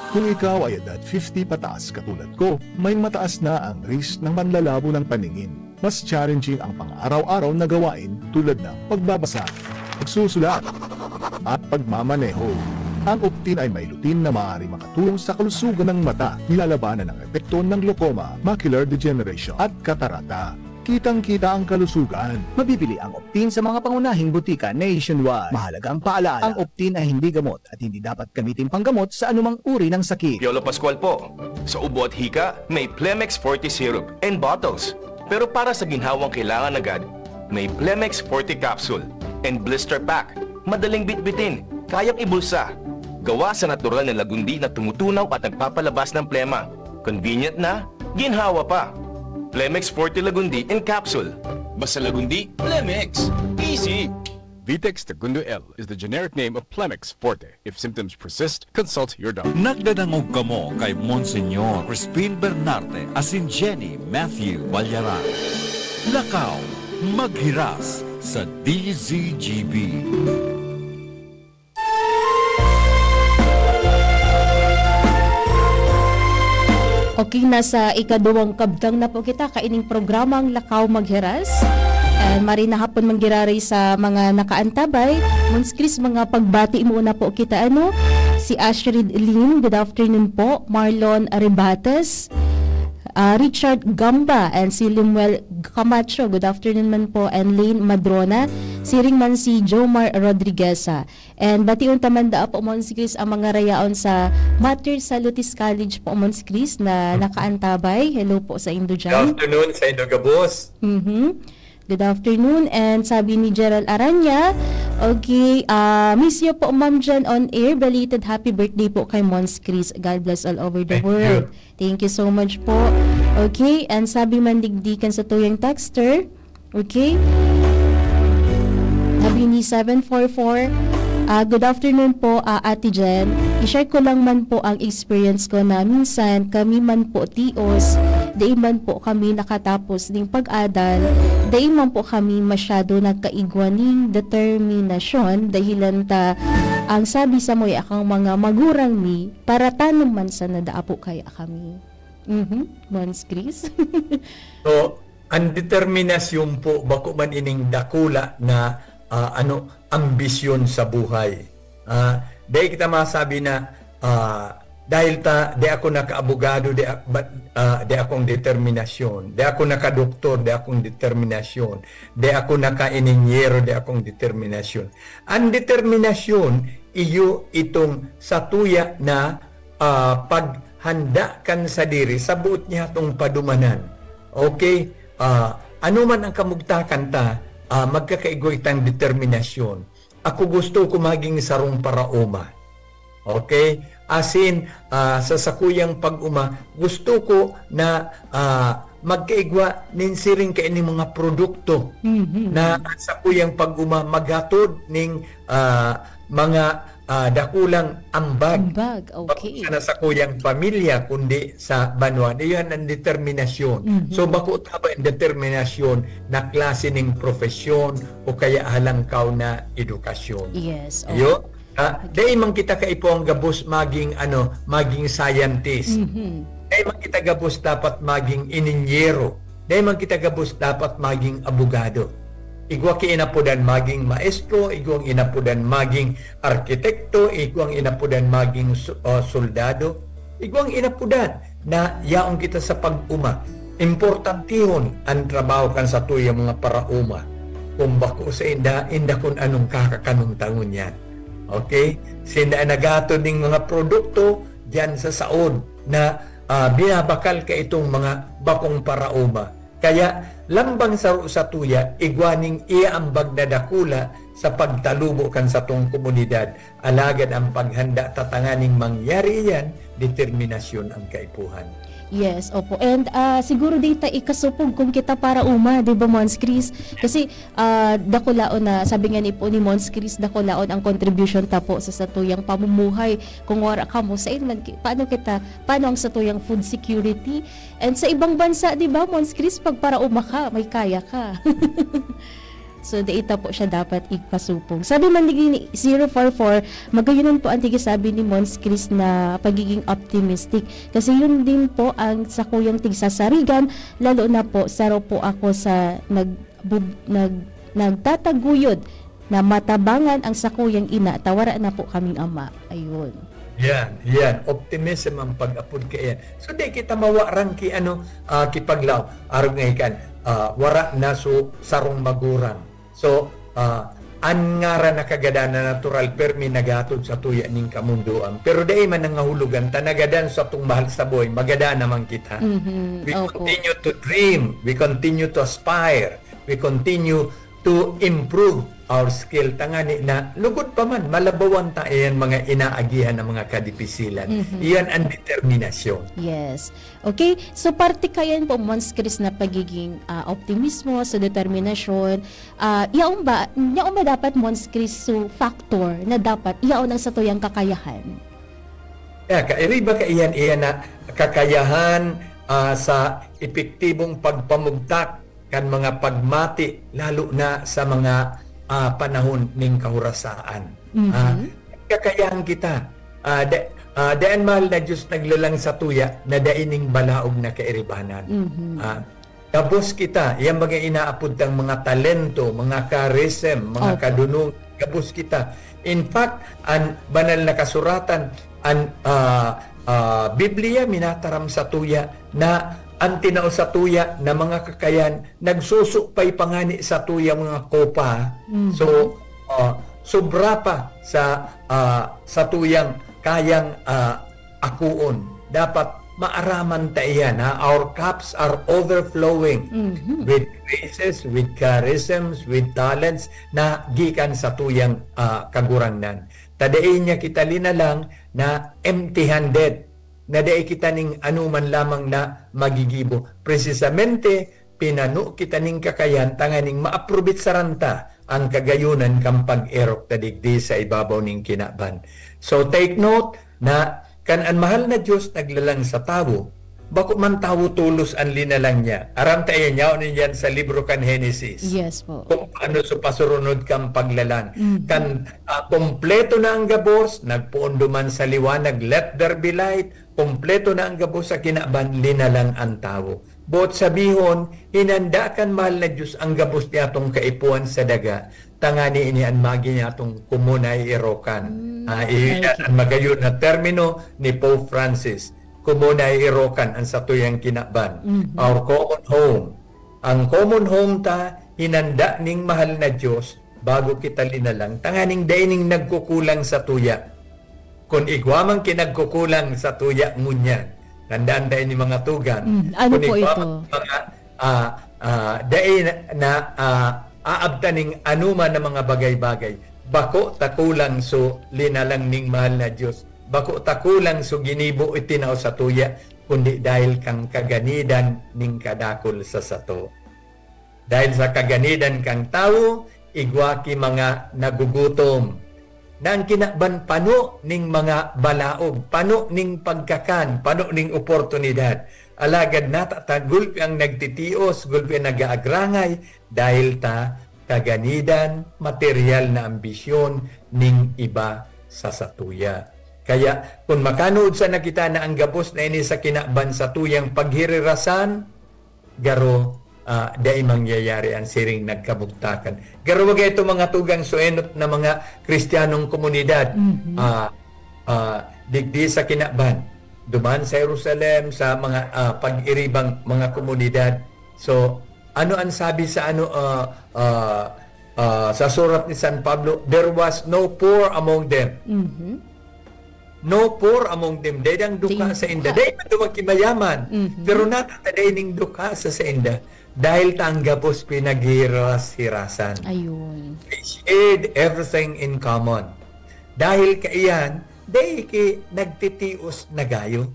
Kung ikaw ay edad fifty pataas katulad ko, may mataas na ang risk ng panlalabo ng paningin. Mas challenging ang pang-araw-araw na gawain tulad ng pagbabasa, pagsusulat, at pagmamaneho. Ang Optin ay may lutein na maaaring makatulong sa kalusugan ng mata, nilalabanan ang epekto ng glaucoma, macular degeneration, at katarata. Kitang-kita ang kalusugan. Mabibili ang Optin sa mga pangunahing butika nationwide. Mahalagang paalala, ang Optin ay hindi gamot at hindi dapat gamitin panggamot sa anumang uri ng sakit. Piolo Pascual po. Sa ubo at hika, may Plemex Forte Syrup and bottles. Pero para sa ginhawang kailangan agad, may Plemex Forte Capsule and Blister Pack. Madaling bitbitin, kayang ibulsa. Gawa sa natural na lagundi na tumutunaw at nagpapalabas ng plema. Convenient na, ginhawa pa. Plemex Forte Lagundi in Capsule. Basta Lagundi, Plemex. Easy! Vitex Tagundo L is the generic name of Plemex Forte. If symptoms persist, consult your doctor. Nagdadangog kamo kay Monsignor Crispin Bernarte asin Jenny Matthew Ballaran. Lakaw, maghiras sa D Z G B. Okay, nasa ikaduwang kabtang na po kita kaining programang Lakaw Maghiras. And maray na hapon man giraray sa mga nakaantabay. Mons Chris, mga pagbati muna po kita, ano? Si Ashrid Lim, good afternoon po. Marlon Rebates, ah, Richard Gamba, and si Lemuel Camacho, good afternoon man po. And Lane Madrona, siring man si Jomar Rodrigueza. And bation ta man daa po, Mons Chris, ang mga rayaon sa Mater Salutis College po, Mons Chris, na nakaantabay. Hello po sa indo Good dyan. Afternoon sa indo gabos. Mhm. Good afternoon. And sabi ni Gerald Aranya, okay, ah, miss you po, Ma'am Jen on air. Belated happy birthday po kay Mons Chris. God bless all over the Thank you. World. Thank you so much po. Okay, and sabi man digdi kan satuyang texter, okay? Sabi ni seven four four, ah, "Good afternoon po, ah, Ate Jen. I-share ko lang man po ang experience ko na minsan kami man po tios, dai man po kami nakatapos ning pag-adal, dai man po kami masyado nagkaigwa ning determinasyon, dahilan ta ang sabi sa mga akang mga magurang mi, paratanom man sana daa po kaya kami." Mhm, Mons Chris. So, ang determinasyon po, bako man ining dakula na, ah, ano, ambisyon sa buhay. Ah, dai kita masabi na, ah, dahil ta, di ako nakaabogado, di a-, ba-, ah, di akong determinasyon. Di ako nakadoktor, di akong determinasyon. Di ako naka-ininyero, di akong determinasyon. Ang determinasyon, iyo itong satuya na, ah, paghanda kan sadiri sa boot niya atong padumanan. Okay? Ah, ano man ang kamugtakan ta, ah, magkakaigwa itang determinasyon. Ako gusto ko maging sarong paraoma. Okay? Asin, ah, sa sakuyang pag-oma, gusto ko na, ah, magkaigwa nin siring kaining mga produkto Mhm. na ang sakuyang pag-oma maghatod ning, ah, mga, ah, dakulang ambag. Ambag, Bako okay. sana sa kuyang pamilya, kundi sa banwa. Iyan ang determinasyon. Mhm. So, bako ta ba ang determinasyon na klase ning profesyon o kaya halangkaw na edukasyon? Yes, Iyo? okay. Ah, Okay. dai man kita kaipuhan gabos maging, ano, maging scientist. Mhm. Dai man kita gabos dapat maging ininyero. Dai man kita gabos dapat maging abogado. Igwa ki inapodan maging maestro, igwang inapodan maging arkitekto, igwang inapodan maging su-, ah, soldado, igwang inapodan na yaon kita sa pag-uma. Importantihon ang trabaho kan satuyang mga paraoma. Kung bako sa inda, inda kun anong kakakanuntangon yan. Okay? Sinda ang naghatod ning mga produkto diyan sa saon na, ah, binabakal kaitong mga bakong paraoma. Kaya, lambang saro satuya, igwa ning iyaambag na dakula sa pagtalubo kan satong komunidad. Alagad ang paghanda ta tanganing mangyari iyan, determinasyon ang kaipuhan. Yes, opo. And, ah, siguro di ta ikasopog kung kita paraoma, di ba, Mons Chris? Kasi, ah, dakulaon na, sabi nga ni po ni Mons Chris, dakulaon ang contribution ta po sa satuyang pamumuhay. Kung wara kamo, sain man ki-, paano kita, paano ang satuyang food security? And sa ibang bansa, di ba, Mons Chris, pag paraoma ka, may kaya ka. So, dai ta po siya dapat ipasupog. Sabi man ni zero four four, magayon po ang tigisabi ni Mons Chris na pagiging optimistic. Kasi yun din po ang sakuyang tigsasarigan, lalo na po, saro po ako sa nag-, bub-, nag-, nagtataguyod na matabangan ang sakuyang ina, ta wara na po kaming ama. Ayun. Yan, yan. Optimism ang pag-apod kaiyan. So, di kita mawarang ki, ano, ah, kipaglaom. Arog nga ikan, ah, wara na so sarong magurang. So, ah, an ngaran na kagadanan natural, permi naghatod sa tuya ning kamundoan. Pero dai man nangahulugan ta nagadan sa atong mahal sa buhay, magadan naman kita. Mhm, We opo. continue to dream, we continue to aspire, we continue to improve our skill. Tangani na, lugod pa man, malabawan ta iyan mga inaagihan ng mga kadipisilan. Mhm. Iyan ang determinasyon. Yes. Okay, so parte kayan po, Mons Chris, na pagiging, ah, optimismo, sa determinasyon. Ah, yaon ba, yaon ba dapat, Mons Chris, so factor na dapat yaon ang satuyang kakayahan? Ya, kairiba kaiyan, iyan na kakayahan, ah, sa epektibong pagpamugtak kan mga pagmati, lalo na sa mga, ah, panahon ning kahurasaan. Mhm. Ah, kakayahan kita. Ah, da-, ah, daan mahal na Diyos naglalang sa tuya na dai ning balaog na kairibanan. Mhm. Ah, gabos kita, iyang mga inaapod tang mga talento, mga charism, mga Opo. kadunong, gabos kita. In fact, an banal na kasuratan, an, ah, ah, Biblia minataram sa tuya na an tinao sa tuya na mga kakayan nagsusupay pa ngani sa tuya mga kopa. Mhm. So, ah, sobra pa sa, ah, sa tuyang kayang, ah, akoon. Dapat maaraman ta iyan, ha? Our cups are overflowing Mhm. with graces, with charisms, with talents na gikan sa tuyang, ah, Kagurangnan. Ta dai niya kita linalang na empty-handed, na dai kita ning anuman lamang na magigibo. Precisamente, pinano kita ning kakayan tanganing maaprobetsaran ta ang kagayonan kan pag-erok ta digdi sa ibabaw ning kinaban. So, take note na kan an mahal na Diyos naglalang sa tawo, bako man tawo tolos an linalang niya. Aram ta iyan, yaon niyan sa libro kan Henesis. Yes po. Kung paano sa pasurunod kang paglalang. Mhm. Kan, ah, kompleto na ang gabos, nagpoon duman sa liwanag, let there be light, kompleto na ang gabos sa kinaban, linalang ang tawo. Boot sabihon, hinanda kan mahal na Diyos ang gabos niyatong kaipuhan sa daga, tangani ini an magi niyatong komunay erokan. Mm, Ah, iyan okay. Ang magayon na termino ni Pope Francis. Komunay erokan ang satuyang kinaban. Mhm. Our common home. Ang common home ta, hinanda ning mahal na Diyos bago kita linalang, tanganing dai ning nagkukulang sa tuya. Kun igwa man ki nagkukulang sa tuya ngunyan, tandaan ta ini mga tugang. Mm, ano Kun po igwa ito? man mga, ah, ah, dai na, na, ah, aabtan ning anuman na mga bagay-bagay, bako ta kulang so linalang ning mahal na Diyos. Bako ta kulang so ginibo itinao sa tuya, kundi dahil kang kaganidan ning kadakul sa sato. Dahil sa kaganidan kan tawo, igwa ki mga nagugutom, na ang kinaban pano ning mga balaog, pano ning pagkakan, pano ning oportunidad. Alagad natata gulpi ang nagtitios, gulpi ang nag-aagrangay, dahil ta kaganidan, material na ambisyon ning iba sa satuya. Kaya, kun makanuod sana kita na ang gabos na ini sa kinaban satuyang paghirirasan, garo, ah, dai mangyayari an siring nagkabugtakan. Garo, wagay ito mga tugang suenot na mga Kristiyanong komunidad, Mhm. ah, ah, digdi sa kinaban, duman sa Jerusalem, sa mga, ah, pag-iribang mga komunidad. So, ano ang sabi sa ano, ah, ah, ah, sa surat ni San Pablo? "There was no poor among them." Mhm. No poor among them. Dai dang duka Dai sa inda. duka. Dai man duman kimayaman. Mhm. Pero natata dai ning duka sa sainda. Dahil ta ang gabos pinaghiras-hirasan. Ayun. They shared everything in common. Dahil kaiyan, dai ki nagtitios na gayo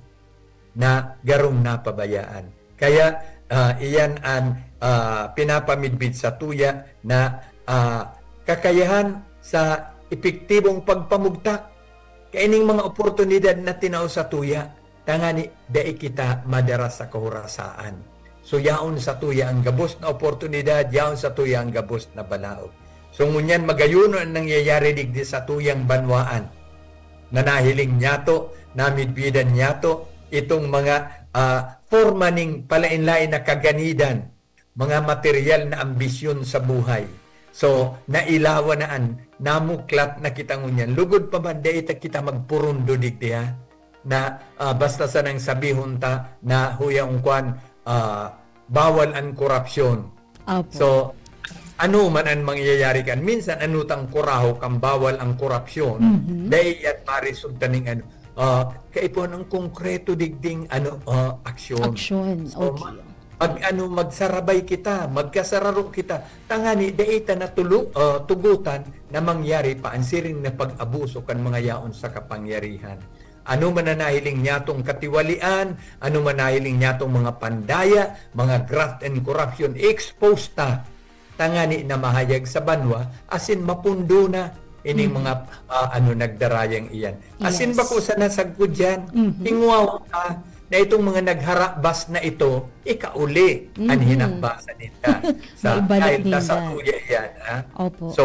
na garong napabayaan. Kaya, ah, iyan an, ah, pinapamidbid sa tuya na, ah, kakayahan sa epektibong pagpamugtak kaining mga oportunidad na tinao sa tuya, tangani dai kita madara sa kahurasaan. So, yaon sa tuya ang gabos na oportunidad, yaon sa tuya ang gabos na balaog. So, ngunyan, magayon an nangyayari digdi sa tuyang banwaan na nahiling niyato, namidbidan niyato, itong mga, ah, forma ning palain-lain na kaganidan, mga material na ambisyon sa buhay. So, nailawan na an, namuklat na kita ngunyan. Lugod pa man, dai ta kita magpurundo digdi, ha? Na, ah, basta sanang sabihon ta na huya ang kwan, ah, bawal ang korupsyon. Opo. So, ano man ang mangyayari kan, minsan ano tang kuraho kang bawal ang korupsyon, Mhm. dai yan maresulta ning ano, ah, kaipuhan ang konkreto digding ano, ah, aksyon. Aksyon, So, okay. ma-, mag-ano, magsarabay kita, magkasararo kita, tangani dai ta na tulu-, ah, tugutan na mangyari pa ang siring na pag-abuso kan mga yaon sa kapangyarihan. Ano man na nahiling niyatong katiwalian, ano man nahiling niyatong mga pandaya, mga graft and corruption, i-expose ta, tangani na mahayag sa banwa, asin mapundo na ining Mhm. mga, ah, ano, nagdarayang iyan. Asin Yes. bako sana sagkod yan, Mhm. hingwawa ka na itong mga nagharabas na ito, ikauli an Mhm. hinakbasan ninda. Sa, Maibalik dahil ta sa ninda. tuya iyan, ha? Opo. So,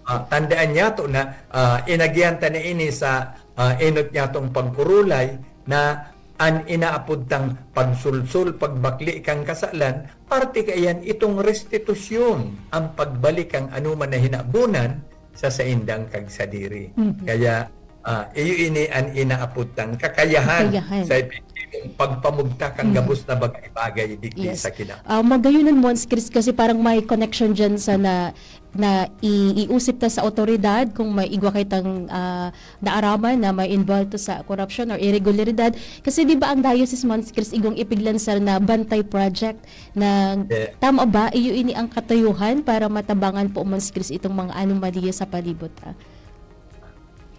ah, tandaan niyato na, ah, inagihan ta na ini sa, ah, enot niyatong pag-urulay na an inaapod tang pagsulsol, pagbakli kan kasalan, parte kaiyan itong restitusyon, ang pagbalik kan anoman na hinabonan sa saindang kagsadiri. Mhm. Kaya, ah, iyo ini an inaapod tang kakayahan Kakayahan. sa epektibong pagpamugtak kan Mhm. gabos na bagay-bagay digdi Yes. sa kina- Ah, magayon an Mons Chris kasi parang may connection dyan sa na, na i-, iusip ta sa awtoridad kung may igwa kitang, ah, naaraman na may involved sa korupsyon or irregularidad. Kasi di ba ang Diocese Mons Chris igwang ipiglansar na Bantay Project na Yeah. tama ba? Iyo ini ang katuyuhan para matabangan po, Mons Chris, itong mga anomalya sa palibot, ah?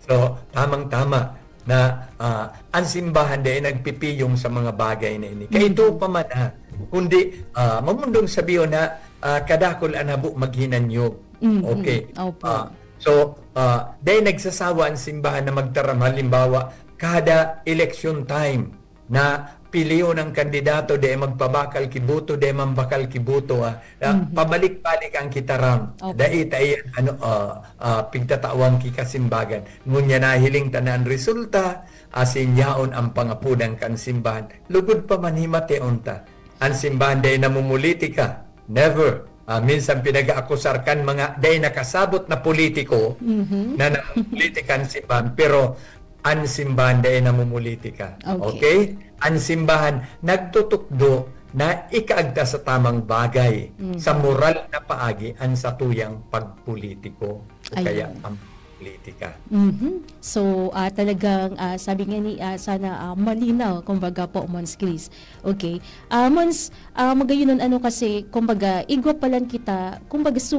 So, tamang-tama na, ah, ang simbahan dai nagpipiyong sa mga bagay na ini. Kaito Mhm. pa man, ah, kundi, ah, mamundong sabihon na, ah, kadakul an habo maghinanyog. Mhm. Okay. Opo. Ah, so, ah, dai nagsasawa ang simbahan na magtaram. Halimbawa, kada election time, na pilion ang kandidato, dai magbabakal ki boto, dai mambakal ki boto, ah. Na Mhm. pabalik-balik ang kitaram. Opo. Dai ta iyan, ano, ah, ah, pigtatawan ki kasimbagan. Ngunyan nahiling ta na an resulta, asin yaon ang pangapodan kan simbahan. Lugod pa man himateon ta. An simbahan dai namumulitika. Never. Ah, minsan pinag-aakusar kan mga dai nakasabot na politiko Mhm. na namumulitika an simbahan, pero an simbahan dai namumulitika. Okay. Okay? An simbahan nagtutukdo na ikaagda sa tamang bagay, Mhm. sa moral na paagi an satuyang pagpolitiko o kaya Ayun. ang politika. Mhm. So, ah, talagang, ah, sabi nga ni, ah, sana, ah, malinaw, kumbaga po, Mons Chris. Okay. Ah, Mons, ah, magayon an ano kasi, kumbaga, igwa pa lang kita, kumbaga, so,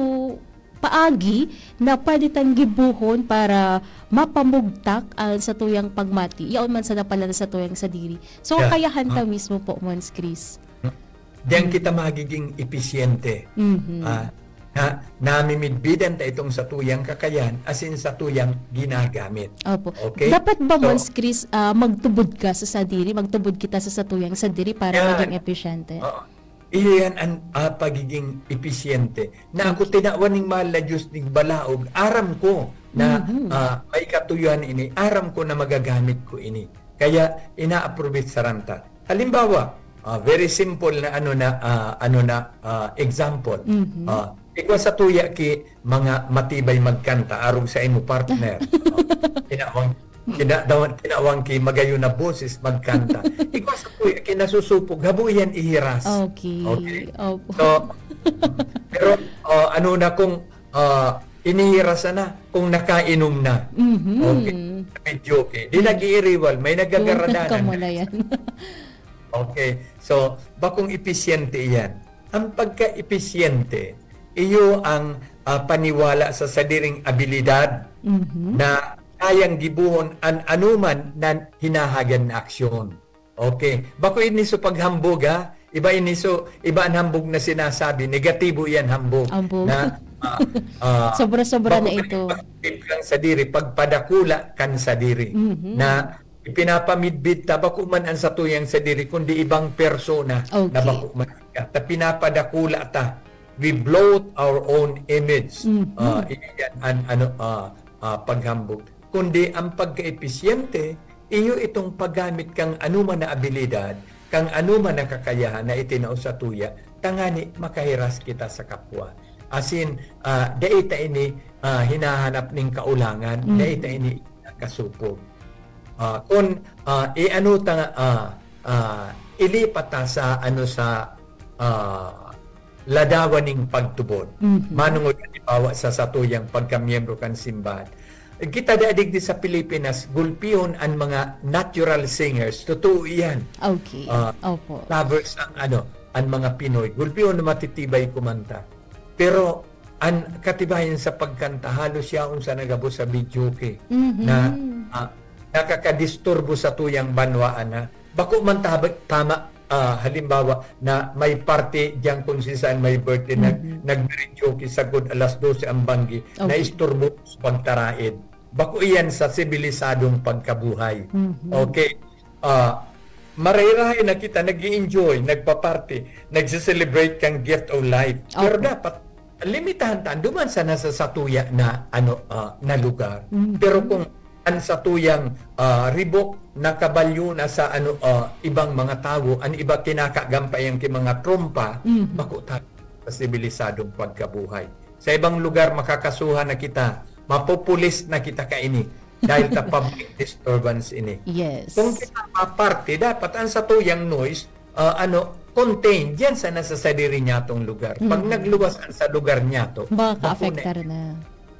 paagi na pwede tang gibohon para mapamugtak ang satuyang pagmati. Yaon man sana pala na satuyang sadiri. So, Yeah. kayahan ta Ah. mismo po, Mons Chris. Diyan Mm. kita magiging episyente. Mhm. Ah, na namimidbidan ta itong satuyang kakayan, asin satuyang ginagamit. Opo. Okay? Dapat ba, So, Mons Chris, ah, magtubod ka sa sadiri, magtubod kita sa satuyang sadiri para Yan. maging episyente? Oo. Iyo yan ang, ah, pagiging episyente. Na ako Okay. tinawan ning mahal na Diyos ning balaog, aram ko na, Mhm. ah, may katuyohan ini, aram ko na magagamit ko ini. Kaya ina-approve it sa ranta. Halimbawa, ah, very simple na ano na, ah, ano na, ah, example. Mhm. Ah, igwa sa tuya ki mga matibay magkanta, arog sa imo partner. Oh, tinawang, tina-, daw-, tinawang ki magayon na boses magkanta. Igwa sa tuya ki nasusupog, habo yan ihiras. Okay. Okay. Opo. So, pero, ah, ano na kung, ah, inihiras na, kung nakainom na. Mhm. Okay. Medyo okay. Di Hmm. nag-iiriwal, may Iwan nagagaradanan. ka mo na yan. Okay. So, bakong episyente iyan. Ang pagka-episyente, iyo ang, ah, paniwala sa sadiring abilidad Mhm. na kayang gibohon an anoman na hinahagan na aksyon. Okay. Bako ini so paghambog, ha? Iba ini so, iba an hambog na sinasabi, negatibo iyan hambog. Hambog. Na, ah, ah, Sobra-sobra na bako ito. pag-, pag-, kan sadiri, pagpadakula kan sadiri. Mhm. Na ipinapamidbid ta, bako man an satuyang sadiri, kundi ibang persona na Okay. bako man ta pinapadakula ta. We bloat our own image. Mhm. Ah, iyan an ano, ah, ah, paghambog. Kundi ang pagka-episyente, iyo itong paggamit kang anoman na abilidad, kang anoman na kakayahan na itinao sa tuya, tangani makahiras kita sa kapwa. Asin, ah, dai ta ini, ah, hinahanap ning kaulangan, Mm. dai ta ini kasupog. Ah, kun, ah, iano ta, ah, ah, ilipat ta sa, ano, sa, ah, ladawan ning pagtubod. Mhm. Manongod halimbawa sa satuyang pagkamiyembro kan simbahan. Kita da digdi sa Pilipinas, gulpihon an mga natural singers. Totoo iyan. Okay. Ah, Opo. Lovers ang ano, ang mga Pinoy. Gulpihon na matitibay kumanta. Pero an katibayan sa pagkanta, halos yaon sa nagabos sa videoke Mhm. na, ah, nakakadisturbo sa tuyang banwaan na bako man tab- tama, ah, halimbawa na may party diyan kung si saan may birthday, nag, Mhm. nagbiridyoke sagkod alas dose ang banggi, Okay. naisturbo sa pagtaraid. Bako iyan sa sibilisadong pagkabuhay. Mhm. Okay. Ah, marahay-rahay na kita, nag-i-enjoy, nagpa-party, nagse-celebrate kang gift of life. Pero Opo. dapat, limitahan ta, duman sana sa satuya na, ano, ah, na lugar. Mhm. Pero kung an satuyang, ah, ribok nakabalyo na sa, ano, ah, ibang mga tawo, an iba kinakagampay ang ki mga trompa, Mhm. bako ta sa sibilisadong pagkabuhay. Sa ibang lugar, makakasuhan na kita, mapupulis na kita kaini dahil ta public disturbance ini. Yes. Kung kita maparte, dapat ang satuyang noise, ah, ano, contained diyan sa nasa sadiri niyatong lugar. Pag Mhm. nagluwas ang sa lugar niyato, Makaka-affect na rin na.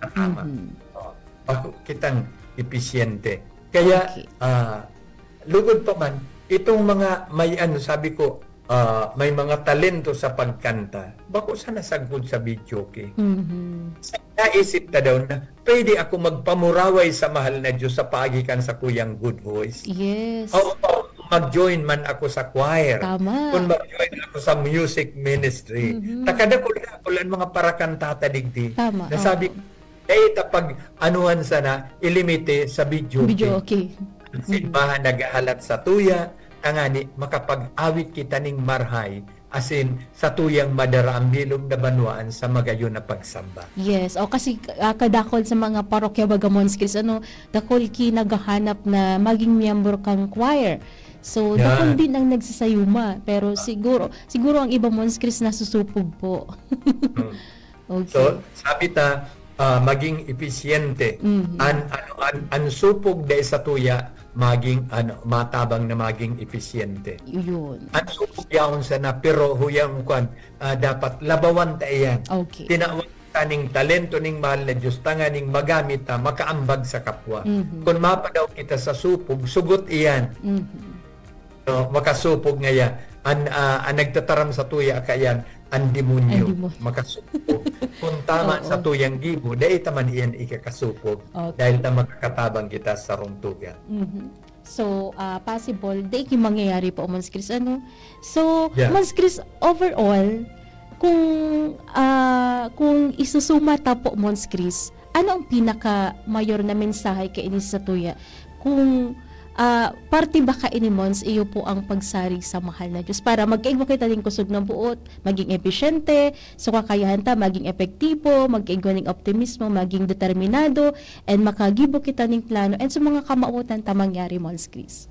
Tama. Mhm. Oh, bako kitang episyente. Kaya, Okay. ah, lugod pa man, itong mga may ano, sabi ko, ah, may mga talento sa pagkanta. Bako sana sagkod sa videoke. Mhm. Sa naisip ta daw na, pwede ako magpamuraway sa mahal na Diyos sa paagi kan sakuyang good voice. Yes. Oo, mag-join man ako sa choir. Tama. Kung mag-join ako sa music ministry. Mhm. Takadakul-dakul ang mga parakanta ta digdi. Tama, Na sabi, oo. Dai ta pag-anuhan sana, ilimite sa videoke. Videoke. An simbahan naghahalat sa tuya, tangani makapag-awit kita ning marhay, asin sa tuyang madara ang bilog na banwaan sa magayon na pagsamba. Yes. O kasi, ah, kadakol sa mga parokya, baga, Mons Chris, ano, dakol ki naghahanap na maging miyembro kang choir. So, Yan. Dakol din ang nagsasayuma. Pero siguro, siguro ang iba, Mons Chris, nasusupog po. Hmm. Okay. So, sabi ta, ah, maging episyente. Mhm. An, ano, an, an supog dai sa tuya, maging, ano, matabang na maging episyente. Yun. An supog yaon sana, pero huyang kwan, ah, dapat labawan ta iyan. Okay. Tinawag ta ning talento ning mahal na Diyos, tanganing magamit ta, makaambag sa kapwa. Mhm. Kung mapadaw kita sa supog, sugot iyan. Mhm. No, makasupog ngaya. An, ah, an nagtataram sa tuya, kaiyan, an demonyo. An demonyo. Makasupog. Kung tama Oo. sa tuyang gibo, dai ta man iyan ikakasupog. Okay. Dahil ta makakatabang kita sa sarong tugang. Mhm. So, ah, possible, di ki mangyayari po, Mons Chris, ano? So, Yeah. Mons Chris, overall, kung, ah, kung isusuma ta po, Mons Chris, ano ang pinaka-mayor na mensahe kaini sa tuya? Kung, ah, parte ba kaini, Mons, iyo po ang pagsarig sa mahal na Diyos para magkaigwa kita ning kusog na buot, maging episyente, so kakayahan ta maging epektibo, magkaigwa ning optimismo, maging determinado, and makagibo kita ning plano, and sa mga kamawotan ta mangyari, Mons Chris?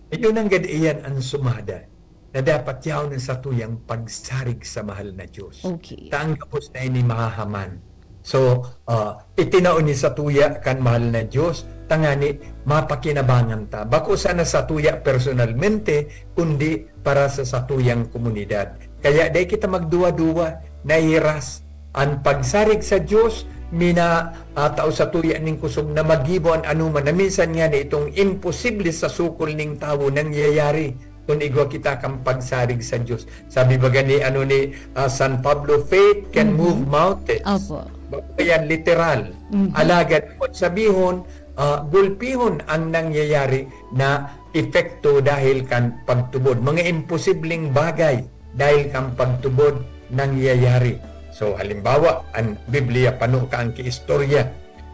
Iyo nanggad iyan an sumada na dapat yaon na sa tuyang pagsarig sa mahal na Diyos. Okay. Ta ang gabos na ini mahahaman. So, ah, itinao ni sa tuya kan mahal na Diyos, tangani mapakinabangan ta. Bako sana sa tuya personalmente, kundi para sa satuyang komunidad. Kaya dai kita magduwa-duwa, nahiras an pagsarig sa Diyos, mina, ah, tao sa tuya ning kusog na magibo an anoman na minsan nga na itong imposible sa sukol ning tawo nangyayari. Kun igwa kita kan pagsarig sa Dios. Sabi baga ni, ano, ni, ah, San Pablo, "Faith can Mhm. move mountains." Opo. Bako yan literal. Mhm. Alagad, kun sabihon, ah, gulpihon ang nangyayari na epekto dahil kan pagtubod. Mga imposibleng bagay dahil kan pagtubod nangyayari. So, halimbawa, an Biblia, pano ka ang kiistorya.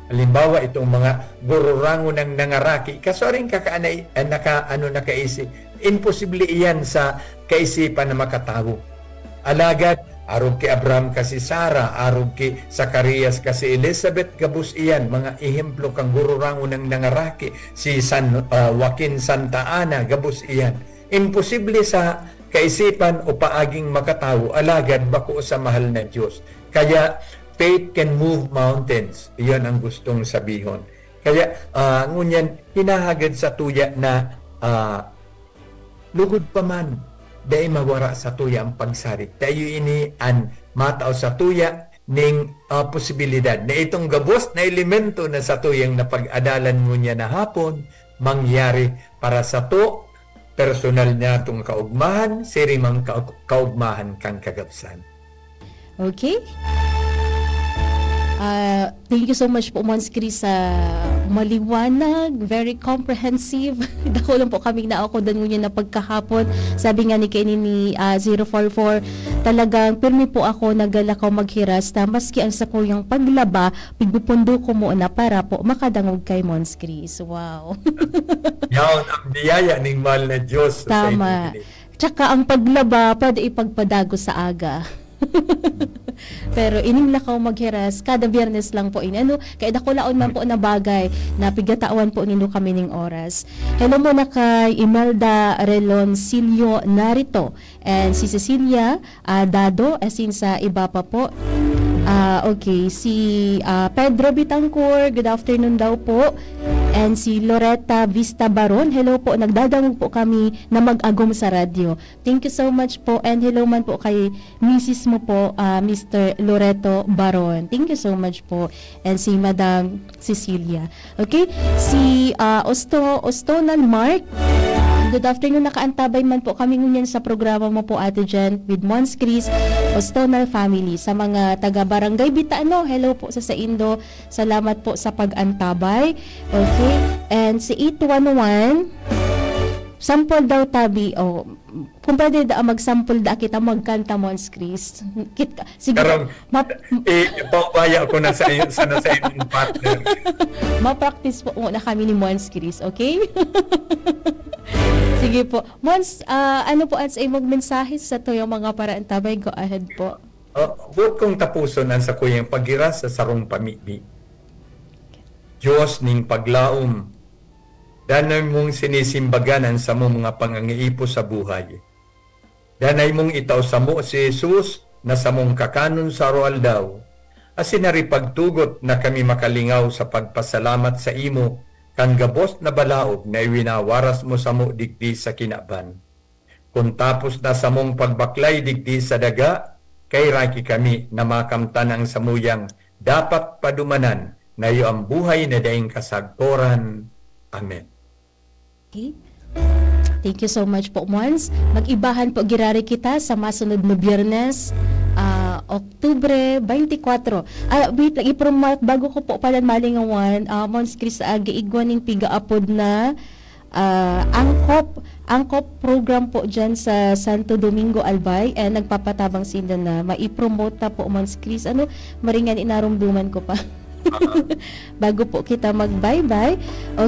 Halimbawa, itong mga gururangon nang nangaraki, kasuaring kakaanay, eh, naka, ano, nakaisi-, imposible iyan sa kaisipan na makatawo. Alagad, arog ki Abraham ka si Sara, arog ki Zacarias ka si Elizabeth, gabos iyan, mga ehemplo kan Gurangnan na nangaraki, si San, ah, Joaquin Santa Ana, gabos iyan. Imposible sa kaisipan o paaging makatawo, alagad bako sa mahal na Diyos. Kaya, faith can move mountains. Iyon ang gustong sabihon. Kaya, ah, ngunyan, hinahagad sa tuya na, ah, lugod pa man, dai mawara sa tuya ang pagsarig. Tayo ini an matao sa tuya ning, ah, posibilidad na itong gabos na elemento na sa tuyang napag-adalan ngunyan na hapon, mangyari para sa to, personal niya itong kaugmahan, siring man ka-, kaugmahan kan kagabsan. Okay? Ah, thank you so much po, Mons Chris, sa maliwanag, very comprehensive. Dako lang po kaming naokodan ngunyan na pagkahapon. Sabi nga ni kaini ni, ah, zero four four, "Talagang pirmi po ako nagalakaw maghiras na maski ang sakuyang paglaba, pigpupundo ko muna para po makadangog kay Mons Chris." Wow. Yaon ang biyaya ning mahal na Diyos sa Tama. inyo. Tsaka ang paglaba, pwede ipagpadagos sa aga. Pero ining lakaw maghiras, kada Biyernes lang po ini, ano? Kaya dakulaon man po na bagay na pigatawan po nindo kami ning oras. Hello muna kay Imelda Reloncillo Narito and si Cecilia, ah, Dado, as in sa iba pa po. Ah, okay, si, ah, Pedro Bitancor, good afternoon daw po. And si Loretta Vista Baron, hello po, nagdadangog po kami na mag-agom sa radyo. Thank you so much po. And hello man po kay misis mo po, ah, Mister Loreto Baron. Thank you so much po. And si Madam Cecilia. Okay? Si, ah, Osto-, Ostonal Mark. Good afternoon. Nakaantabay man po kami ngunyan sa programa mo po, Ate Jen, with Mons Chris, Ostonal family. Sa mga taga Barangay Bitano, hello po sa saindo. Salamat po sa pag-antabay. Okay? And si eight one one, sample daw tabi. Oh, kung pwede da, magsample da kita magkanta, Mons Chris. Kit-, sige, Karong, map-, eh, paubaya ko na sa iyo, sa, sa iyong partner. Ma-practice po muna kami ni Mons Chris, okay? Sige po. Mons, ah, ano po ang sa imong mensahe sa tuyang mga paraantabay? Go ahead po. Ah, buot kong tapuson ang sakuyang paghiras sa sarong pamibi. Diyos ning paglaom, danay mong sinisimbagan ang samong mga pangangaipo sa buhay. Danay mong itao samo si Jesus na samong kakanon sa aroaldaw, asin hari pagtugot na kami makalingaw sa pagpasalamat sa imo kan gabos na balaog na iwinawaras mo samo digdi sa kinaban. Kun tapos na samong pagbaklay digdi sa daga, kaheraki kami na makamtan ang samuyang dapat padumanan na iyo ang buhay na daing kasagkoran. Amen. Okay. Thank you so much po, Mons. Mag-ibahan po giraray kita sa masunod na Biyernes, ah, Oktubre twenty-four. Ah, wait lang, i-promote, bago ko po pala malingawan, ah, Mons Chris, ah, giigwa ning pigaapod na, ah, angkop, angkop program po dyan sa Santo Domingo, Albay, and nagpapatabang sinda na mai-promote ta po, Mons Chris. Ano, maringan inarumduman ko pa. Bago po kita mag-bye-bye.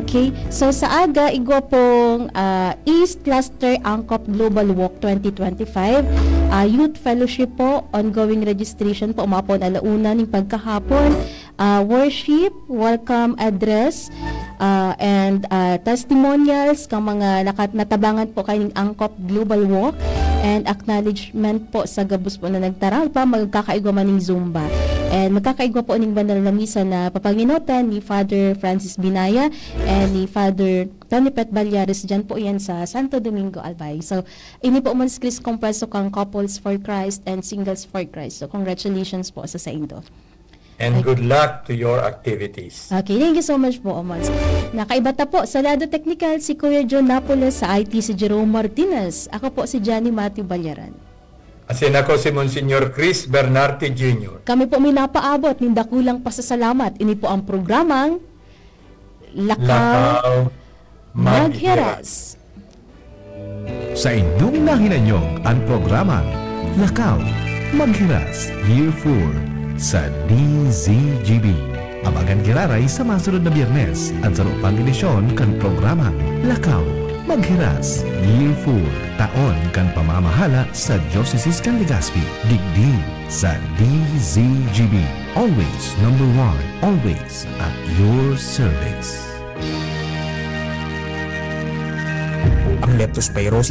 Okay. So, sa aga, igwa pong, ah, East Cluster Angkop Global Walk twenty twenty-five. Ah, Youth Fellowship po, ongoing registration po, umapon ala una ning pagkahapon. Ah, worship, welcome address, ah, and, ah, testimonials kang mga nakat-, natabangan po kaning Angkop Global Walk and acknowledgement po sa gabos po na nagtarapa, magkakaigwa man ning Zumba. And magkakaigwa po ning banal na misa na papangenotan ni Father Francis Binaya and ni Father Tony Pet Balyares. Diyan po yan sa Santo Domingo, Albay. So, ini po, Mons Chris, kompreso kang Couples for Christ and Singles for Christ. So, congratulations po sa saindo. And Ay. good luck to your activities. Okay, thank you so much po, Omons. Nakaiba ta po sa lado teknikal, si Kuya John Napoles, sa I T si Jerome Martinez. Ako po si Johnny Matthew Balyaran. Asin ako si Monsignor Chris Bernarte Junior. Kami po minapaabot nin dakulang pasasalamat. Ini po ang programang Lakaw Lakaw Maghiras. Maghiras. Saindong nahinanyog an programang Lakaw Maghiras, Year four sa D Z G B. Abangan giraray sa masunod na Biyernes an saro pang edisyon kan programang Lakaw Paghiras, Year four, taon kan pamamahala sa Diocese kan Legazpi, digdi sa D Z G B. Always number one, always at your service. Ang leptospirosis